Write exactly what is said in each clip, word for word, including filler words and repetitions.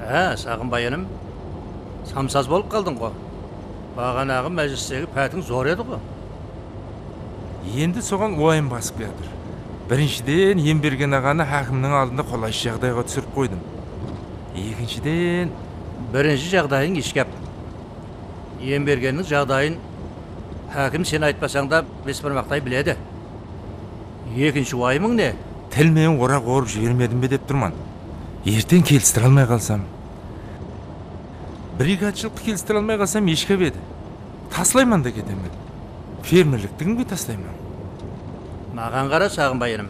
Há, Saǵınbay inim, samsaz bolıp qaldıń ǵo. Baǵanaǵı májilistegi pátiń zor edi ǵo. Endi soǵan uwayım basıp kiyatır. Birinshiden, Embergen aǵanı hákimniń aldında qolaysız jaǵdayǵa túsirip qoydım. Ekinshiden, birinshi jaǵdayıń eshkáp. Embergenniń jaǵdayın hákim sen aytpasań da bes barmaqtay biledi. Ekinshi uwayımıń ne? Til menen oraq orıp jibermedim be dep turman. Erteń kelistire almay qalsam. Brigadshılıqtı kelistire almay qalsam eshkáp edi. Taslayman da ketemen. Fermerlikti kimge taslayman? Maǵan qara, Saǵınbay inim.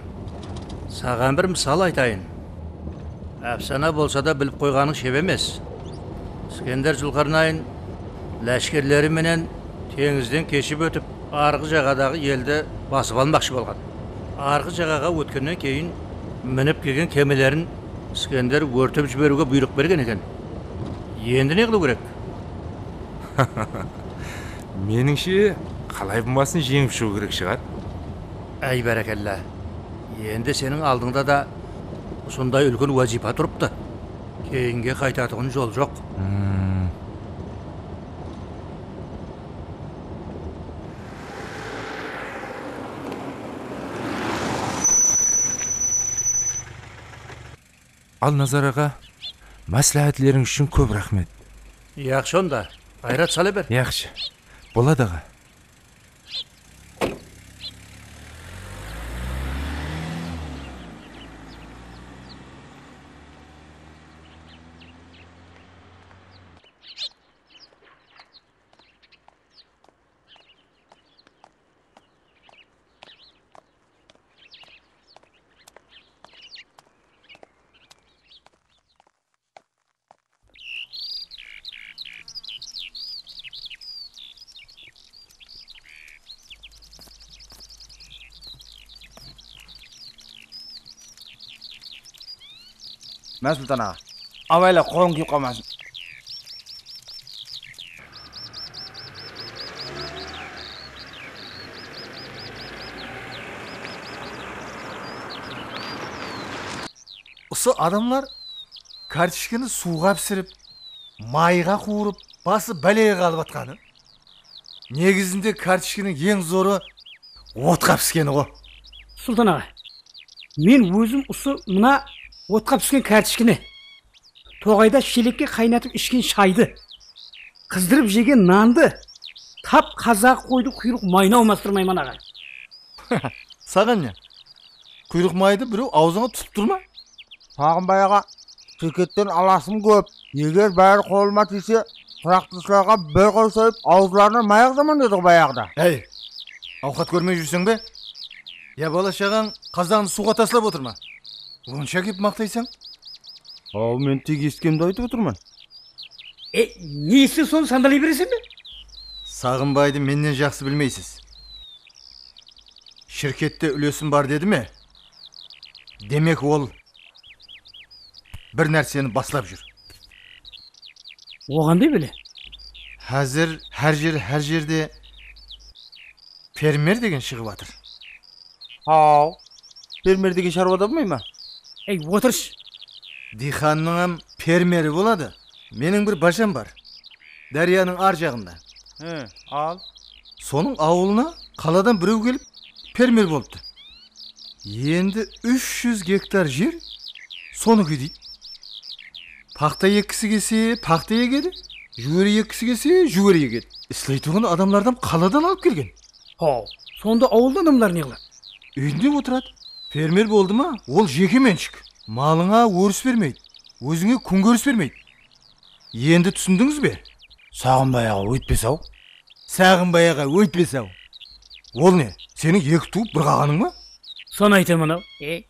Saǵan bir mısal aytayın. Ápsana bolsa da bilip qoyǵanıń shep emes. Iskender Zulqarnayn láshkerleri menen teńizden keship ótip, arǵı jaǵadaǵı eldi basıp almaqshı bolǵan. Arǵı jaǵaǵa ótkennen keyin minip kelgen kemelerin Iskender órtep jiberiwge buyrıq bergen eken. Endi ne qılıw kerek? Menińshe, qalay bolmasın jeńip shıǵıw kerek shıǵar. Áy, bárekella. Endi seniń aldıńda da usınday úlken wazıypa turıptı. Keyinge qaytatuǵın jol joq. Hmm. Al, Nazar aǵa, másláhátleriń ushın kóp raxmet. Yaqshı onda, ǵayrat sala ber. Yaqshı. Boladı, aǵa. Má, Sultan aǵa, abayla, qolıń kúyip qalmasın. Usı adamlar kartishkini suwǵa pisirip, mayǵa quwırıp, bası bálege qalıp atqanı. Negizinde kartishkiniń eń zorı otqa piskeni ǵo. Sultan aǵa, men ózim usı mına otqa pisken kartishkini, toǵayda shelekke qaynatıp ishken shaydı, qızdırıp jegen nandı, tap qazaǵı qoydıń quyrıq mayına almastırmayman, aǵa. Saǵan ne? Quyrıq maydı birew awzıńa tutıp tur ma? Saǵınbay aǵa, shirketten alasım kóp. Eger bári qolıma tiyse, turaqtısılarǵa bir qol soyıp, awızlarına may aǵızaman dedi ǵo bayaǵıda. Áy, awqat kórmey júrseń be? Ya bala-shaǵań qazaǵın suwǵa taslap otır ma? Onsha kep maqtaysań. Aw, men tek esitkenimdi aytıp otırman. E, ne eshitseń, sonı sandalay bereseń be? Saǵınbaydı mennen jaqsı bilmeysiz. Shirkette úlesim bar dedi me? Demek, ol bir nárseni baslap júr. O qanday bále? Házir hár jer, hár jerde fermer degen shıǵıp atır. Haw, fermer degen sharwada bolmay ma? Ey, otırshı. Diyqannıń hám fermeri boladı. Meniń bir basham bar. Dáryanıń ar jaǵında. He, al. Sonıń awılına qaladan birew kelip, fermer bolıptı. Endi úsh júz gektar jer sonıki deydi. Paxta ekkisi kelse, paxta egedi, júwere ekkisi kelse, júwere egedi. Isleytuǵın adamlardan qaladan alıp kelgen. Haw, sonda awılda adamlar ne qıladı? Úyinde otıradı. Fermer boldı ma, ol jeke menshik. Malıńa óris bermeydi, ózińe kúnkoris bermeydi. Endi túsindińiz be? Saǵınbay aǵa óytpes-aw. Saǵınbay aǵa óytpes-aw. Ol ne, seniń eki tuwıp bir qalǵanıń ba? Sonı aytaman-aw. E?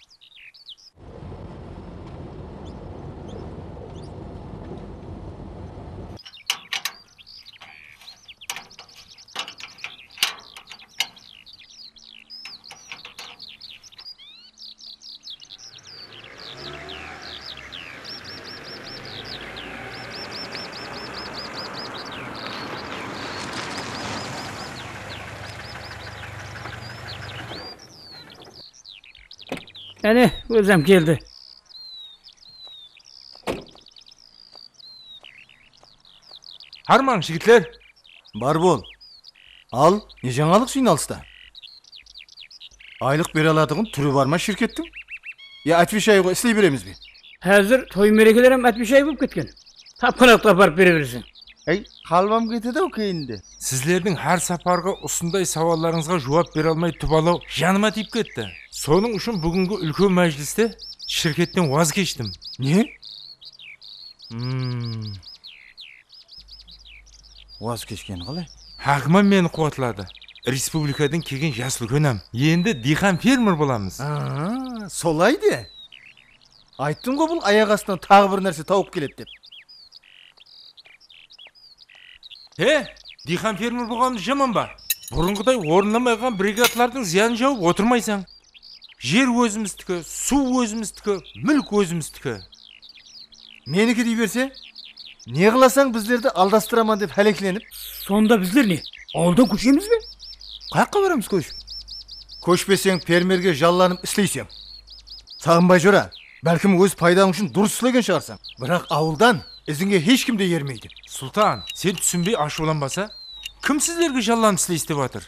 Áne, ózem keldi. Harmań, jigitler. Bar bol. Al, ne jańalıq jıynalısta? Aylıq bere alatuǵın túri bar ma shirkettiń? Ya otweshay ǵoy, isley beremiz be? Házir toy-merekeler hám otweshay bolıp ketken. Tapqan waqıtta aparıp bere bereseń. Ey, qalbam ketedi-aw keyinde. Sizlerdiń hár saparǵı usınday sawallarıńızǵa juwap bere almay tubalaw janıma tiyip ketti. Sonıń ushın búgingi úlken májiliste shirketten waz keshtim. Ne? Hmm. Waz keshkeni qalay? Hákim hám meni quwatladı. Respublikadan kelgen jas úlken hám. Endi diyqan fermer bolamız. Aa, solay de. Ayttım ǵoy, bul ayaq astınan taǵı bir nárse tawıp keledi dep. He, diyqan fermer bolǵanımız jaman ba? Burınǵıday orınlamay qalǵan brigadlardıń zıyanın jawıp otırmaysań. Jer ózimizdiki, suw ózimizdiki, múlk ózimizdiki. Meniki dey berse, ne qılasań, bizlerdi aldastıraman dep háleklenip? Sonda bizler ne, awıldan kóshemiz be? Qayaqqa baramız kóship? Kóshpeseń, fermerge jallanıp isleyseń. Saǵınbay jora, bálkim óz paydań ushın durıs islegen shıǵarsań. Biraq awıldan izińe hesh kim de ermeydi. Sultan, sen túsinbey ashıwlanbasa, kim sizlerge jallanıp isleysiz dep atır?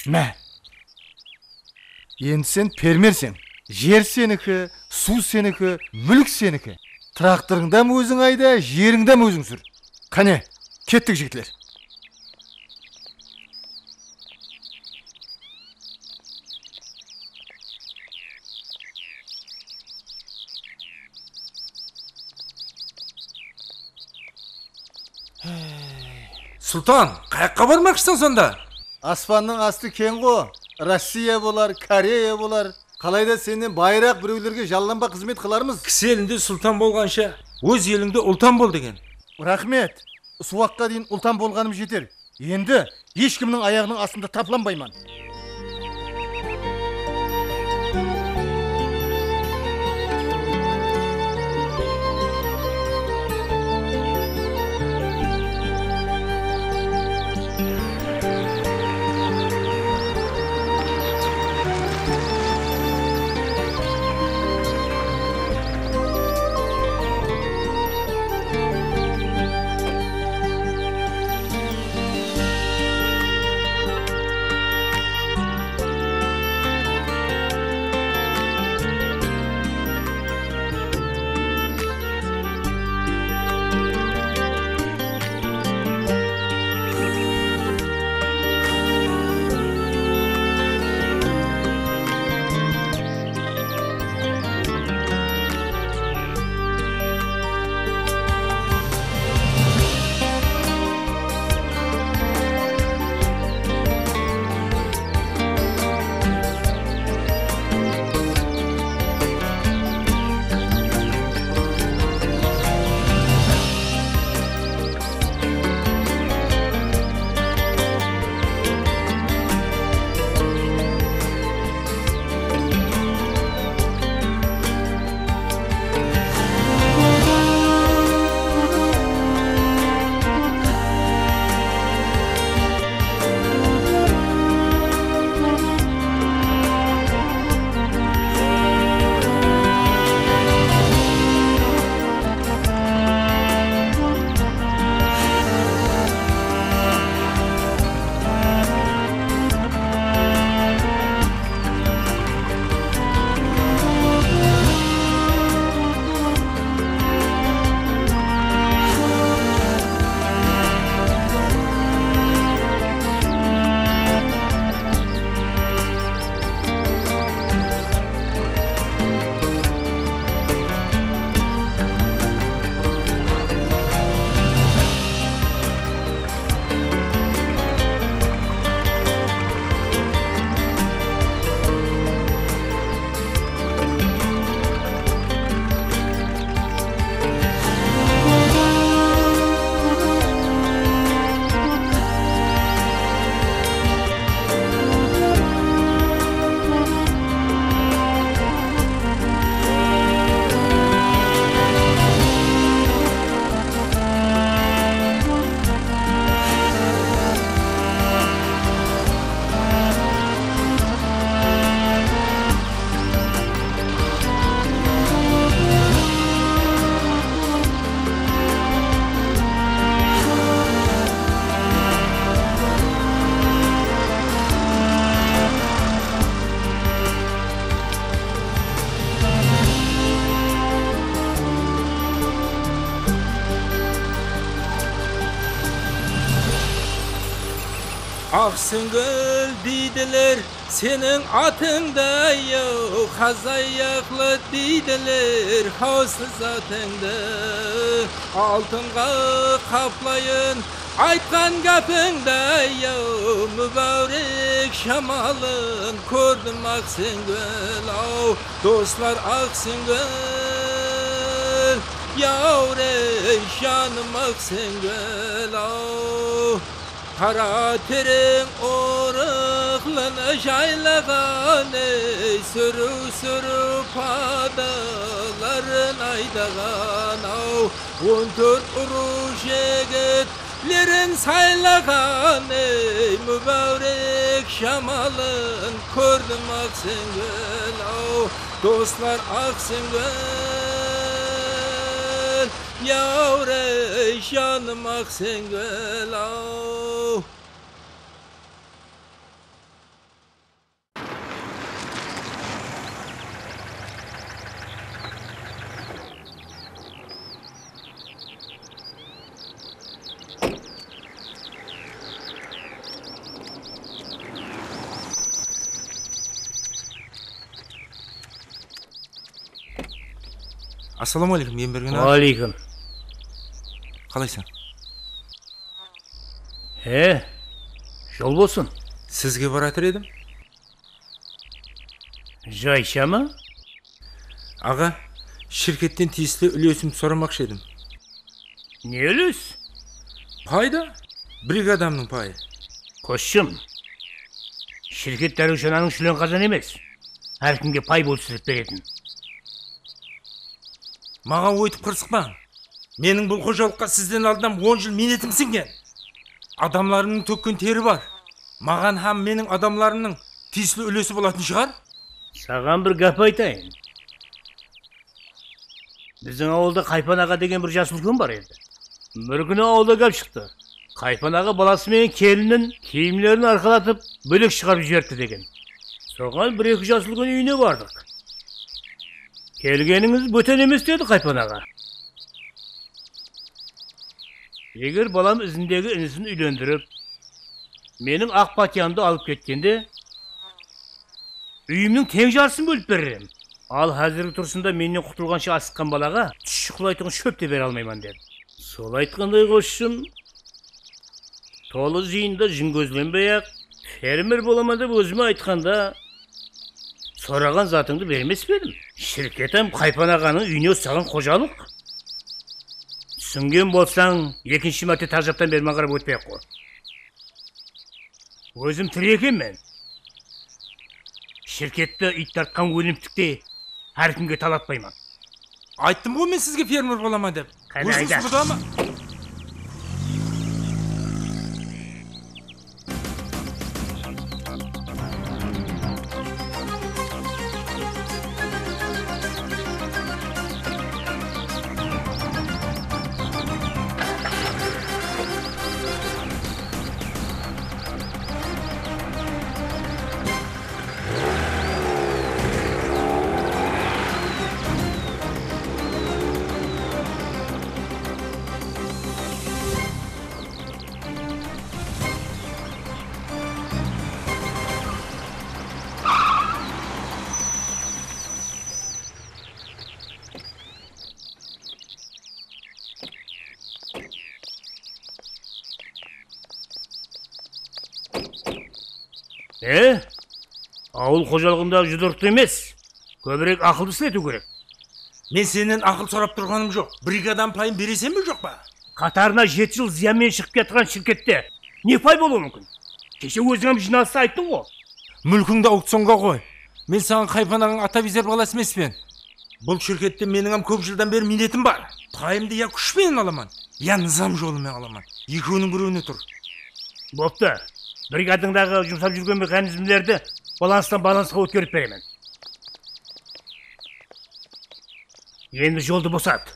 Má. Endi sen fermerseń. Jer seniki, suw seniki, múlk seniki. Traktorıńdı hám óziń ayda, jerińdi hám óziń súr. Qáne, kettik, jigitler. Sultan, qayaqqa barmaqshısań sonda? Aspannıń astı keń ǵo. Rossiya bolar, Koreya bolar. Qalayda sennen bayıraq birewlerge jallanba xızmet qılarmız. Kisi elinde sultan bolǵansha, óz elińde ultan bol degen. Raxmet. Usı waqıtqa deyin ultan bolǵanım jeter. Endi hesh kimniń ayaǵınıń astında taplanbayman. Aqsúngil deydiler seniń atıńdı-aw, qaz ayaqlı deydiler hawsız atıńdı. Altınǵa qaplayın aytqan gápińdi-aw, múbárek shamalın kórdim Aqsúngil-aw, doslar Aqsúngil. Yaw-rey, janım Aqsúngil-aw. Qara tereń orıqlını jaylaǵan-ey, súriw-súriw padaların aydaǵan-aw, on tórt urıw jigitlerin saylaǵan-ey, múbárek shamalın kórdim Aqsúngil-aw, doslar Aqsúngil. Yaw-rey, janım Aqsúngil-aw. Assalawma áleykum, Embergen aǵa. Wa áleykum. Qalaysań? He, jol bolsın. Sizge baratır edim. Jayshama? Aǵa, shirketten tiyisli úlesimdi soramaqshı edim. Ne úles? Pay da, brigadamnıń payı. Kóshshim, shirket dárewshananıń shúlen qazanı emes. Hár kimge pay bólistiriw beretin. Maǵan óytip qırsıqpań. Meniń bul xojalıqqa sizden aldınam on jıl miynetim sińgen. Adamlarımnıń tókken teri bar. Maǵan hám meniń adamlarımnıń tiyisli úlesi bolatın shıǵar. Saǵan bir gáp aytayın. Biziń awılda Qaypan aǵa degen bir jas úlken bar edi. Bir kúni awılda gáp shıqtı. Qaypan aǵa balası menen kelinin kiyimlerin arqalatıp, bólek shıǵarıp jiberipti degen. Soǵan bir-eki jas úlken úyine bardıq. Kelgenińiz bóten emes, dedi Qaypan aǵa. Eger balam izindegi inisin úylendirip, meniń aq patiyamdı alıp ketkende, úyimniń teń jarısın bólip berer edim. Al, házirgi turısında mennen qutılǵansha asıqqan balaǵa tús juqlaytuǵın shóp te bere almayman, dedi. Sol aytqanday, ǵoshshım, tolı jıyında jın gózlenbey-aq, fermer bolaman dep ózime aytqanda, soraǵan zatıńdı bermes pe edim? Shirket hám Qaypan aǵanıń úyine usaǵan xojalıq. Túsingen bolsań, ekinshi márte tar japtan berman qarap ótpey-aq qoy. Ózim tiri ekenmen. Shirketti iyt tartqan ólimtiktey hár kimge talatpayman. Ayttım ǵoy men sizge fermer bolaman dep. Qáne, ayda. Ózińiz qudama. E? Awıl xojalıǵında judırıqtı emes, kóbirek aqıldı isletiw kerek. Men sennen aqıl sorap turǵanım joq. Brigadanıń payın bereseń be joq pa? Qatarına jeti jıl zıyan menen shıǵıp kiyatırǵan shirkette ne pay bolıwı múmkin? Keshe óziń hám jıynalısta ayttıń ǵo. Múlkińdi aukcionǵa qoy. Men saǵan Qaypan aǵań ataviyzer balası emespen. Bul shirkette meniń hám kóp jıldan beri miynetim bar. Payımdı ya kúsh penen alaman, ya nızam jolı menen alaman. Ekewiniń birewine tur. Boptı. Brigadańdaǵı jumsap júrgen mexanizmlerdi balanstan balansqa ótkerip beremen. Endi joldı bosat.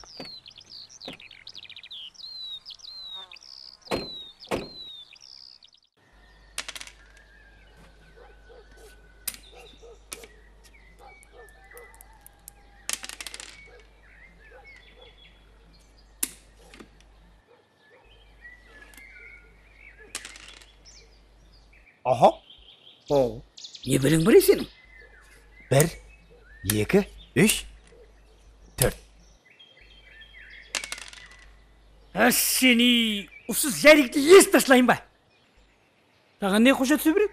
Oho. O, ne beliń bar ey seniń? Bir, eki, úsh, tórt. Á, seni usı zárikti esip taslayın ba? Saǵan ne xoja túse beredi?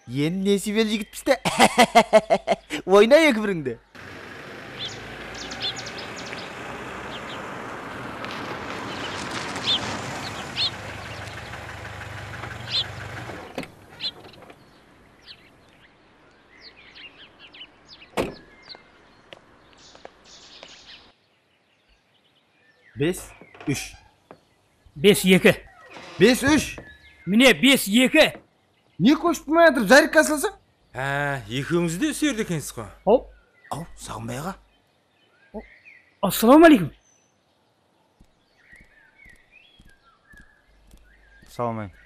Endi nesibeli jigitpiz de. Oyna eki birińdi. Bes, úsh. Bes, eki. Bes, úsh. Mine, bes, eki. Ne kóship turmay atır, Zárikka aslasa? Há, ekewińiz de usı jerde ekensiz ǵo. Aw. Aw, Saǵınbay aǵa. Assalawma áleykum. Salam áleykum.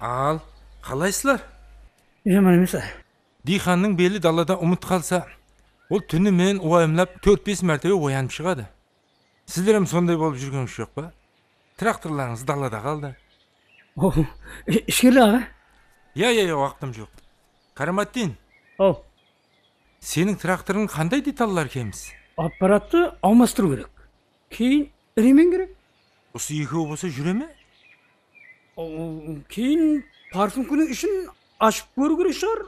Al, qalaysızlar? Jaman emes, a. Diyqannıń beli dalada umıt qalsa, ol túni menen uwayımlap tórt-bes mártebe oyanıp shıǵadı. Sizler hám sonday bolıp júrgenińiz joq pa? Traktorlarıńız dalada qaldı. O, i-, ishkerli aǵa? Iya, iya, iya, waqtım joq. Karamatdin. Aw. Seniń traktorıń qanday detalları kemiz? Apparattı almastırıw kerek. Keyin remen kerek. Usı ekewi bolsa júre me? O, keyin parfumkiniń ishin ashıp kóriw kerek shıǵar,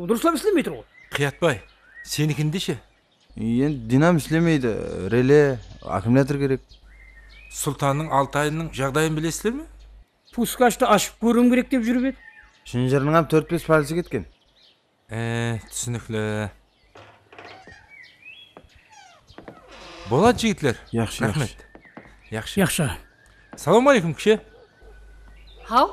durıslap islemey tur ǵoy. Qıyatbay, senikinde she? Endi dinam islemeydi, rele, akkumulyator kerek. Sultannıń Altayınıń jaǵdayın bilesizler me? Puskashtı ashıp kóriwim kerek dep júrip edi. Shınjırınıń hám tórt-bes palcı ketken. E, túsinikli. Boladı, jigitler. Yaqshı, raxmet. Yaqshı. Yaqshı. Salam aleykum, kishi. Haw.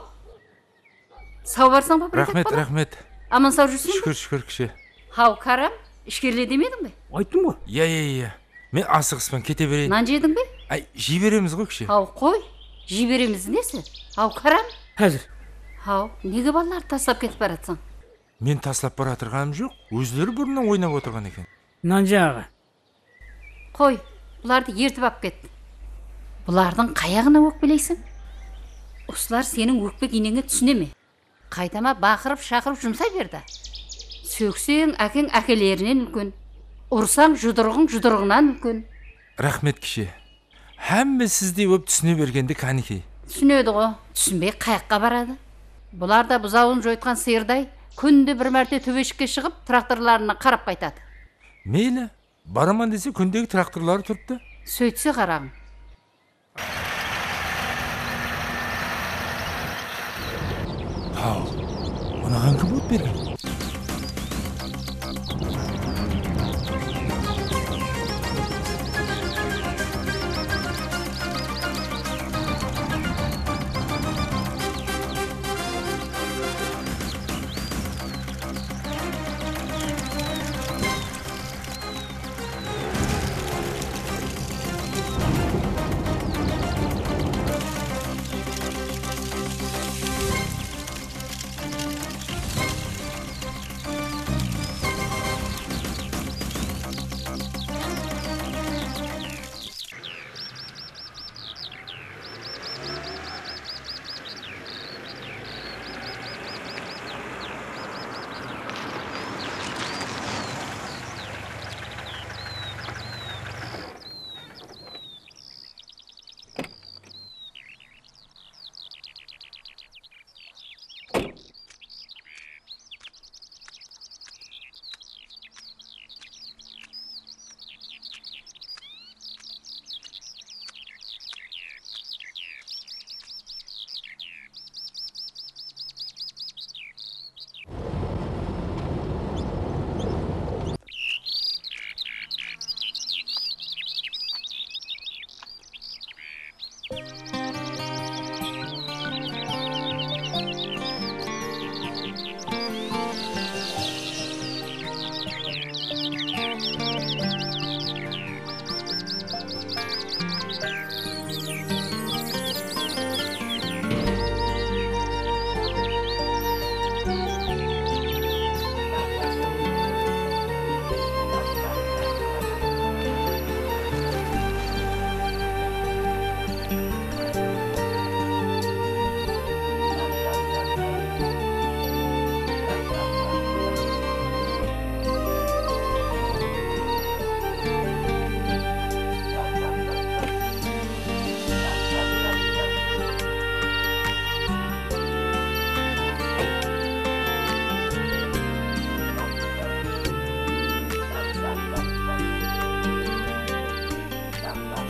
Saw barsań ba, Barakat bala? Raxmet, raxmet. Aman saw júrseń be? Shúkir, shúkir, kishi. Haw, Karam, ishkerle demediń be? Ayttım ǵoy. Iya, iya, iya. Men asıǵıspan, kete bereyin. Nan jediń be? Ay, jey beremiz ǵoy, kishi. Haw, qoy, jey beremiz nesi? Haw, Karam. Házir. Haw, nege balalardı taslap ketip baratsań? Men taslap baratırǵanım joq, ózleri burınnan oynap otırǵan eken. Nanja aǵa. Qoy, bulardı ertip alıp ket. Bulardıń qayaǵına ókpeleysiń? Usılar seniń ókpek iyneńe túsine me? Qaytama baqırıp-shaqırıp jumsay ber da. Sókseń, ákeń ákelerinen úlken. Ursań, judırıǵıń judırıǵınan úlken. Raxmet, kishi. Hámme sizdey bolıp túsine bergende qánekey. Túsinedi ǵo, túsinbey qayaqqa baradı? Bular da buzawın joytqan sıyırday, kúnde bir márte tóbeshikke shıǵıp, traktorlarına qarap qaytadı. Meyli, baraman dese, kúndegi traktorları turıptı. Sóytse qaraǵım. Haw, mınaǵan kim ot bergen?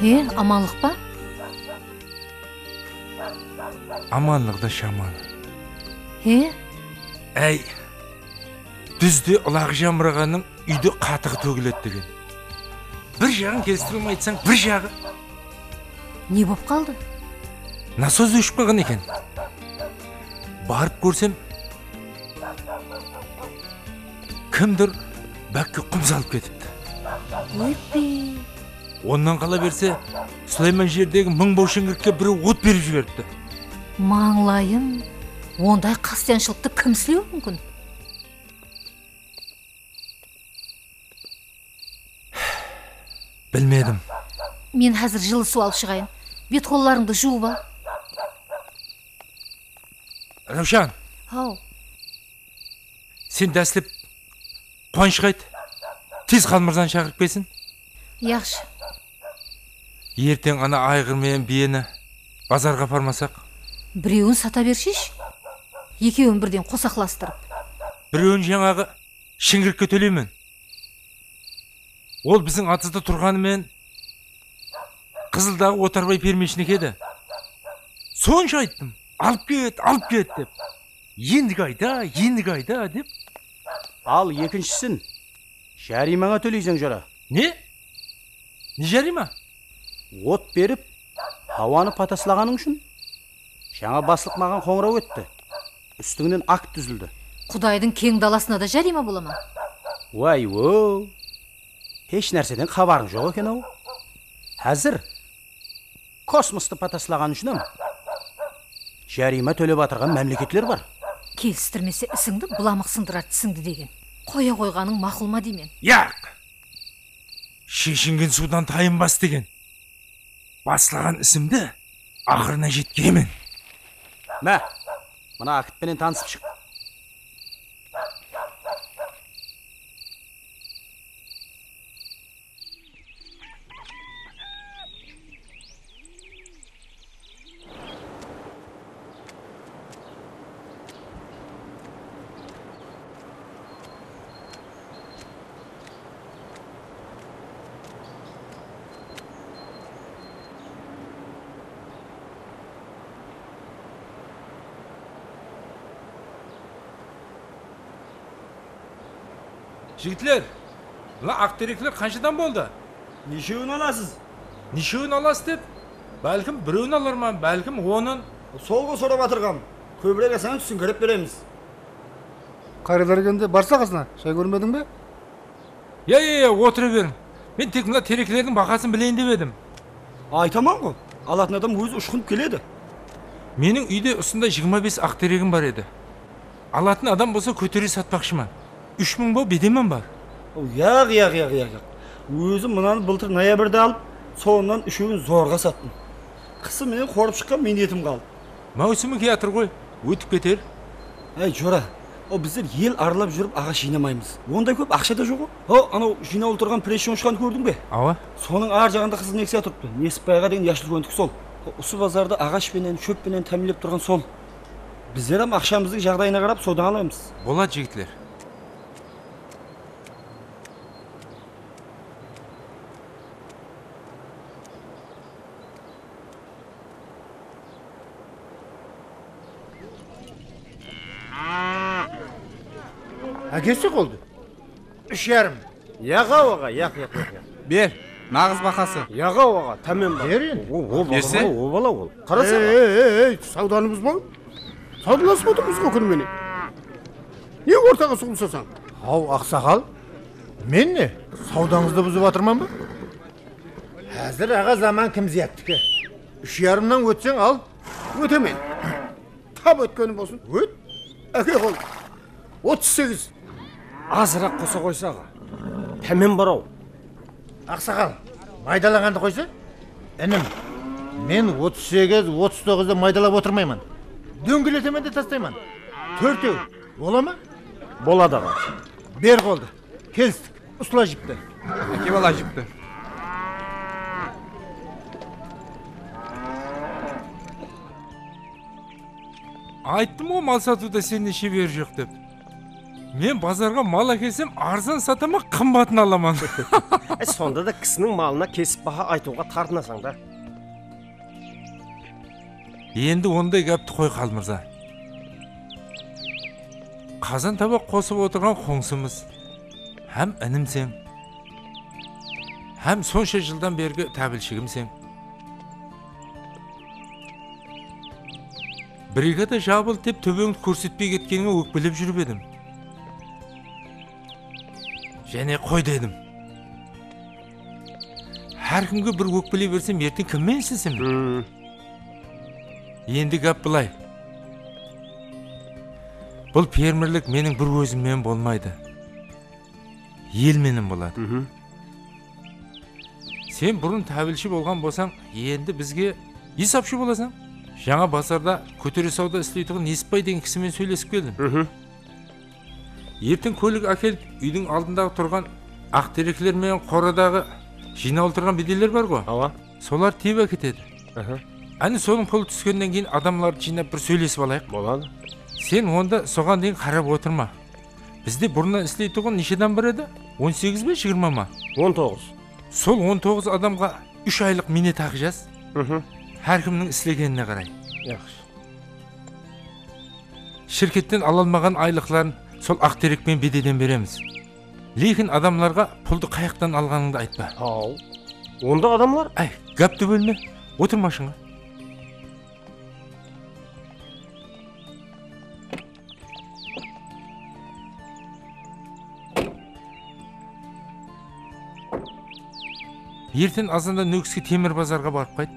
E, amanlıq pa? Amanlıǵı da shaman. E? Áy, dúzde ılaǵı jamırǵannıń úyde qatıǵı tógiledi degen. Bir jaǵın kelistirip aytsań, bir jaǵı. Ne bolıp qaldı? Nasos óship qalǵan eken. Barıp kórsem, kimdur bákke qum salıp ketipti. Óytpey. Onnan qala berse, Sulayman jerdegi mıń baw shıńǵırıqqa birew ot berip jiberipti. Mańlayım, onday qasıyanshılıqtı kim islewi múmkin? Bilmedim. Men házir jılısıw alıp shıǵayın. Bet-qollarıńdı juwıp al. Rawshan. Haw. Sen dáslep Quwanıshqa ayt. Tez Qalmırzanı shaqırıp kelsin. Yaqshı. Erteń ana ayǵır menen biyeni bazarǵa aparmasaq? Birewin sata berseshi. Ekewin birden qosaqlastırıp. Birewin jańaǵı shıńǵırıqqa tóleymen. Ol biziń atızda turǵanı menen Qızıldaǵı Otarbay permeshniki edi. Sonsha ayttım, alıp ket, alıp ket dep. Endigi ayda, endigi ayda dep. Al, ekinshisin, járiymańa tóleysań, jora. Ne? Ne járiyma? Ot berip, hawanı pataslaǵanıń ushın. Jańa baslıq maǵan qońıraw etti. Ústińnen akt dúzildi. Qudaydıń keń dalasına da járiyma bola ma? Way-o! Hesh nárseden xabarıń joq eken-aw. Házir kosmostı pataslaǵanı ushın-ám járiyma tólep atırǵan mámleketler bar. Kelistirmese isińdi, bulamıq sındırar tisińdi degen. Qoya qoyǵanıń maqul ma deymen. Yaq! Sheshingen suwdan tayınbas degen. Baslaǵan isimdi aqırına jetkiremen. Má, mına akt penen tanısıp shıq. Jigitler, mına aq terekler qanshadan boldı? Neshewin alasız? Neshewin alasız dep? Bálkim birewin alarman, bálkim onın. Sol ǵo sorap atırǵan. Kóbirek alsań, túsińkirep beremiz. Qariyler kelgende barsa qasına, shay kórmediń be? Ya, ya, ya, otıra beriń. Men tek mına tereklerdiń bahasın bileyin dep edim. Aytaman ǵo, alatın adam ózi ushqınıp keledi. Meniń úyde usınday jigirma bes aq teregim bar edi. Alatın adam bolsa kótere satpaqshıman. Úsh mıń baw bedemim bar. O, yaq, yaq, yaq, yaq, yaq. Ózim mınanı bıltır noyabrde alıp, sonnan úshewin zorǵa sattım. Qısı menen qorıp shıqqan miynetim qaldı. Máwsimi kiyatır ǵoy, ótip keter. Áy, jora, o bizler el aralap júrip aǵash jıynamaymız. Onday kóp aqsha da joq-ǵo. Ho, anaw jıynawlı turǵan presshońıshqanı kórdiń be? Awa. Sonıń ar jaǵında qızıl Nexia turıptı. Nesipbayǵa degen yashul kóntik sol. Ho, usı bazardı aǵash penen, shóp penen támiyinlep turǵan sol. Bizler hám aqshamızdıń jaǵdayına qarap sodan alaymız. Boladı, jigitler. Ákesi qoldı. Úsh yarım. Yaq-aw, aǵa, yaq, yaq, yaq, yaq. Ber, naǵız bahası. Yaq-aw, aǵa, támen bar. Ber endi. O, o, o, berse? O, o bala ol. Qarasa. Ey, ey, ey, ey, sawdanı buzbań. Sawdalasıp otırmız ǵo kún menen. Ne ortaǵa suwılsasań? Haw, aqsaqal, men ne? Sawdańızdı buzıp atırman ba? Házir, aǵa, zaman kim zıyattiki? Úsh yarımnan ótseń al. Ótemen. Tap ótkeni bolsın. Ót. Áke, qol. Otız segiz. Azıraq qosa qoysa, aǵa. Támen bar-aw. Aqsaqal, maydalaǵandı qoysa? Inim, men otız segiz, otız toǵızdı maydalap otırmayman. Dóńgeletemen de tastayman. Tórtew, bola ma? Boladı, aǵa. Ber qoldı. Kelistik. Usla jipti. Ákep ala jipti. Ayttım ǵo, mal satıwda senden sheber joq dep. Men bazarǵa mal ákelsem, arzan sataman, qımbatın alaman. E, sonda da kisiniń malına kesip baha aytıwǵa tartınasań da. Endi onday gápti qoy, Qalmırza. Qazan-tabaq qosıp otırǵan qońsımız hám inimseń, hám sonsha jıldan bergi tábilshigimseń. Brigada jabıldı dep tóbeńdi kórsetpey ketkenińe ókpelep júrip edim. Jáne qoy dedim. Hár kimge bir ókpeley bersem, erteń kim menen islesemen? Hmm. Endi gáp bılay. Bul fermerlik meniń bir ózim menen bolmaydı. El menen boladı. Mhm. Sen burın tábilshi bolǵan bolsań, endi bizge esapshı bolasań. Jańa bazarda kótere sawda isleytuǵın Nesipbay degen kisi menen sóylesip keldim. Mhm. Erteń kólik ákelip, úydiń aldındaǵı turǵan aq terekler menen qoradaǵı jıynawlı turǵan biydeyler bar ǵo. Awa. Solar tiyip áketedi. Aha. Áne, sonıń pulı túskennen keyin adamlardı jıynap bir sóylesip alayıq. Boladı. Sen onda soǵan deyin qarap otırma. Bizde burınnan isleytuǵın neshe adam bar edi? On segiz be, jigirma ma? On toǵız. Sol on toǵız adamǵa úsh aylıq miynet haqı jaz. Mhm. Hár kimniń islegenine qaray. Yaqshı. Shirketten ala almaǵan aylıqların sol aq terek penen bedeyden beremiz. Lekin adamlarǵa puldı qayaqtan alǵanıńdı aytpa. Haw. Onda adamlar? Áy, gápti bólme. Otır mashınǵa. Erten azanda Nókiske temir bazarǵa barıp qayt.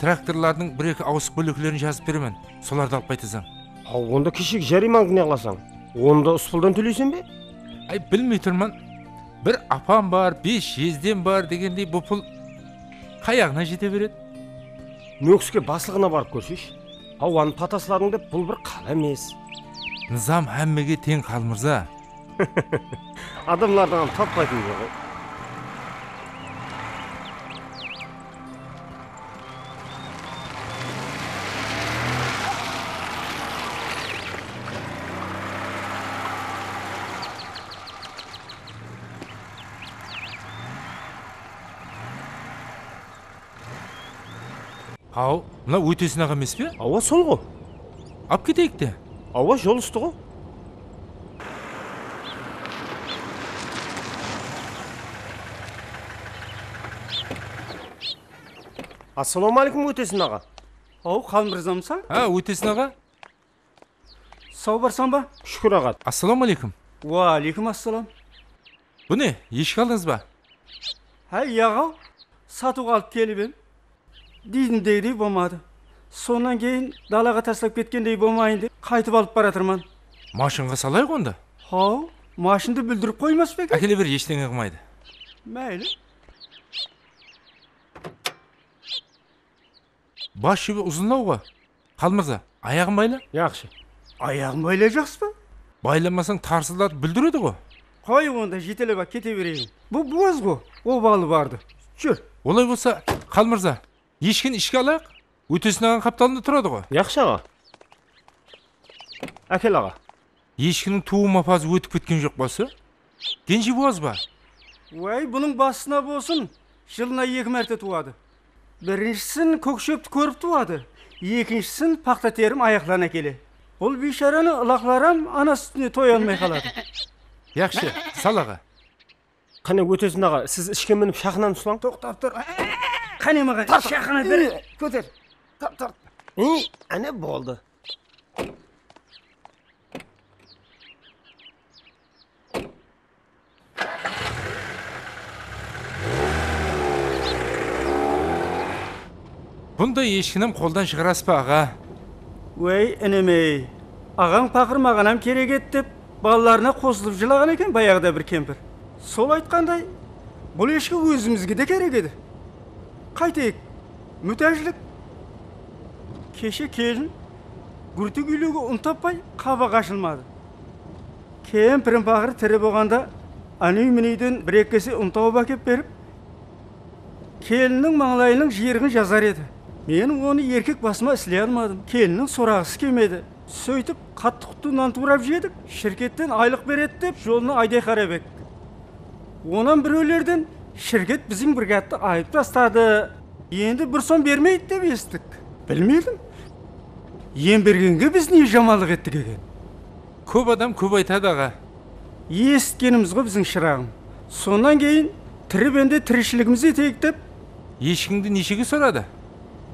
Traktorlardıń bir-eki awısıq bóleklerin jazıp beremen. Solardı alıp qaytasań. Haw, onda keshegi járiymangnı ne qılasań? Onı da usı puldan tóleysen be? Áy, bilmey turman. Bir apam bar, bes jezdem bar degendey, bul pul qayaǵına jete beredi? Nókiske baslıǵına barıp kórseyshi. Hawanı patasıladıń dep, bul bir qala emes. Nızam hámmege teń, Qalmırza. Adamlardıń hám tappaytın joq. Haw, mına Ótesin aǵa emes pe? Awa, sol ǵo. Alıp keteyik te. Awa, jol ústi ǵo. Assalawma áleykum, Ótesin aǵa. Haw, Qalmırzamısań? Há, Ótesin aǵa. Saw barsań ba? Shúkir, aǵa. Assalawma áleykum. Wa áleykum assalam. Bu ne, eshki aldıńız ba? Háy, aǵaw, satıwǵa alıp kelip em. Diydimdegidey bolmadı. Sonnan keyin dalaǵa taslap ketkendey bolmayın dep, qaytıp alıp baratırman. Mashınǵa salayıq onda. Haw, mashındı búldirip qoymas pa eken? Ákele ber, eshteńe qılmaydı. Máyli. Bas júbi uzınlaw ǵo. Qalmırza, ayaǵın bayla. Yaqshı. Ayaǵın baylajaqsız ba? Baylamasań, tarsıllatıp búldiredi ǵo. Qoy onda, jetelep-aq kete bereyin. Bul buwaz ǵo, obalı bardı. Júr. Olay bolsa, Qalmırza, eshkini ishke alayıq. Ótesin aǵań qaptalında turadı ǵo. Yaqshı, aǵa. Ákel, aǵa. Eshkiniń tuwım apazı ótip ketken joq pa usı? Genji buwaz ba? Way, bunıń basına bolsın, jılına eki márte tuwadı. Birinshisin kók shópti kórip tuwadı, ekinshisin paxta terim ayaqlarına kele. Bul biysharanıń ılaqları hám ana sútine toya almay qaladı. Yaqshı, sal, aǵa. Qáne, Ótesin aǵa, siz ishke minip shaqınan uslań. Toqtap tur. Qáne, maǵan shaqına ber. Kóter. Tart, tart. Iy, áne boldı. Bunday eshkini hám qoldan shıǵarasız ba, aǵa? Wey, inim-ey, aǵań paqır maǵan hám kerek edi dep, balalarına qosılıp jılaǵan eken bayaǵıda bir kempir. Sol aytqanday, bul eshki ózimizge de kerek edi. Qáyteyik, mútájlik. Keshe kelin gúrtik úylewge un tappay, qabaǵı ashılmadı. Kempirim paqır tiri bolǵanda, áne úy-mineyden bir-eki kese un tawıp ákep berip, kelinniń mańlayınıń jıyırıǵın jazar edi. Men onı erkek basıma isley almadım. Kelinniń soraǵısı kelmedi. Sóytip, qattı-quttı nan tuwrap jedik, shirketten aylıq beredi dep, jolına ayday qarap edik. Onan birewlerden shirket biziń brigadtı ayıp tastadı. Endi bir som bermeydi dep esittik. Bilmedim. Em bergenge biz ne jamanlıq ettik eken? Kóp adam kóp aytadı, aǵa. Esitkenimiz ǵo biziń, shıraǵım. Sonnan keyin tiri bende tirishiligimiz eteyik dep. Eshkińdi neshege soradı?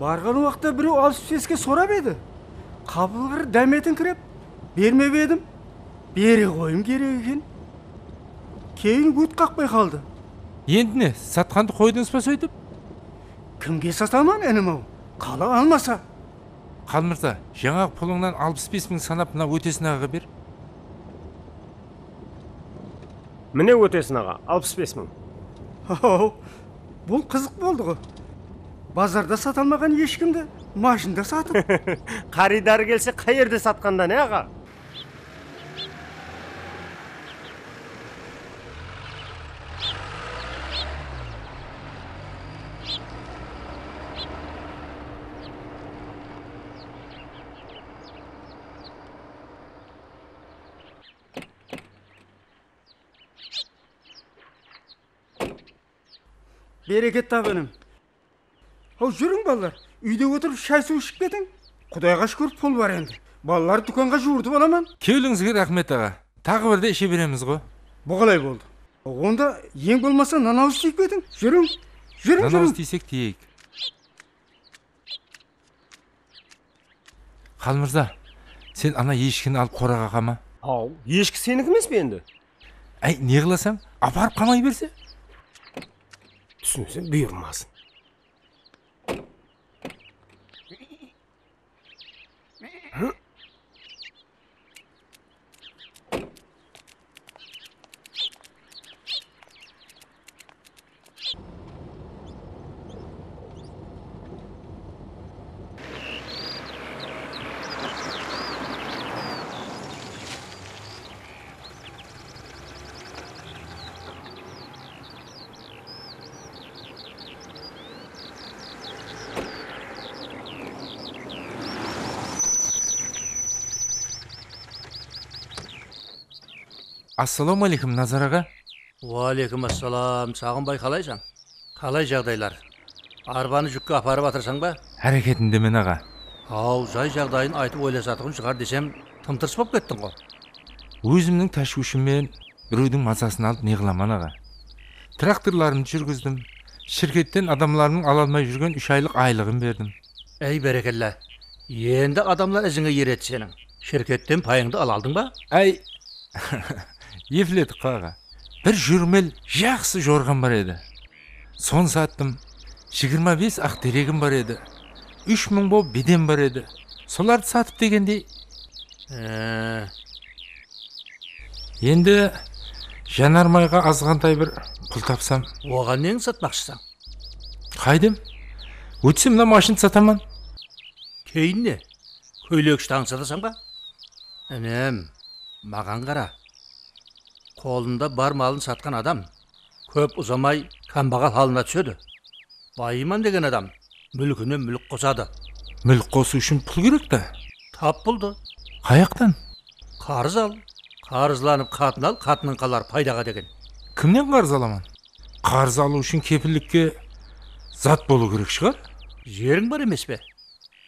Barǵan waqıtta birew alpıs beske sorap edi. Qapılǵır dámetińkirep, bermep edim. Bere qoyım kerek eken. Keyin ót qaqpay qaldı. Endi ne, satqandı qoydıńız ba sóytip? Kimge sataman, inim-aw? Qala almasa. Qalmırza, jańaǵı pulıńnan alpıs bes mıń sanap mına Ótesin aǵaǵa ber. Mine, Ótesin aǵa, alpıs bes mıń. Haw, bul qızıq boldı ǵo. Bazarda sata almaǵan eshkimdi mashinda satıp. Qarıydar kelse, qay jerde satqanda ne, aǵa? Bereket tap, inim. Haw, júriń, balalar. Úyde otırıp shay-suw iship ketiń. Qudayǵa shúkir, pul bar endi. Balalardı dúkanǵa juwırtıp alaman. Kewlińizge raxmet, aǵa. Taǵı birde ishe beremiz ǵo. Bu qalay boldı? Onda eń bolmasa nan awız tiyip ketiń. Júriń, júriń, júriń. Nan awız tiysek tiyeyik. Qalmırza, sen ana eshkini alıp qoraǵa qama. Haw, eshki seniki emes pe endi? Áy, ne qılasań? Aparıp qamay berse? Túsinsem, buyırmasın. Assalawma áleykum, Nazar aǵa. Wa aleykum assalam, Saǵınbay, qalaysań? Qalay jaǵdaylar? Arbanı júkke aparıp atırsań ba? Háreketindemen, aǵa. Haw, jay jaǵdayın aytıp oylasatuǵın shıǵar desem, tım-tırıs bolıp kettiń ǵo. Ózimniń táshwishimmen birewdiń mazasın alıp ne qılaman, aǵa? Traktorlarımdı júrgizdim. Shirketten adamlarımnıń ala almay júrgen úsh aylıq aylıǵın berdim. Áy, bárekella. Endi adamlar izińe eredi seniń. Shirketten payıńdı ala aldıń ba? Áy, epledik ǵo, aǵa. Bir júrmel jaqsı jorǵam bar edi. Sonı sattım. Jigirma bes aq teregim bar edi. Úsh mıń bolıp bedem bar edi. Solardı satıp degendey. Ee. Endi janarmayǵa azǵantay bir pul tapsam. Oǵan neni satpaqshısań? Qaydem? Ótse, mına mashindı sataman. Keyin ne? Kóylek-shtańdı satasań ba? Inim, maǵan qara. Qolında bar malın satqan adam kóp uzamay kámbaǵal halına túsedi. Bayıyman degen adam múlkine múlk qosadı. Múlk qosıw ushın pul kerek ta. Tap puldı. Qayaqtan? Qarız al. Qarızlanıp qatın al, qatınıń qalar paydaǵa degen. Kimnen qarız alaman? Qarız alıw ushın kepillikke zat bolıw kerek shıǵar? Jeriń bar emes pe?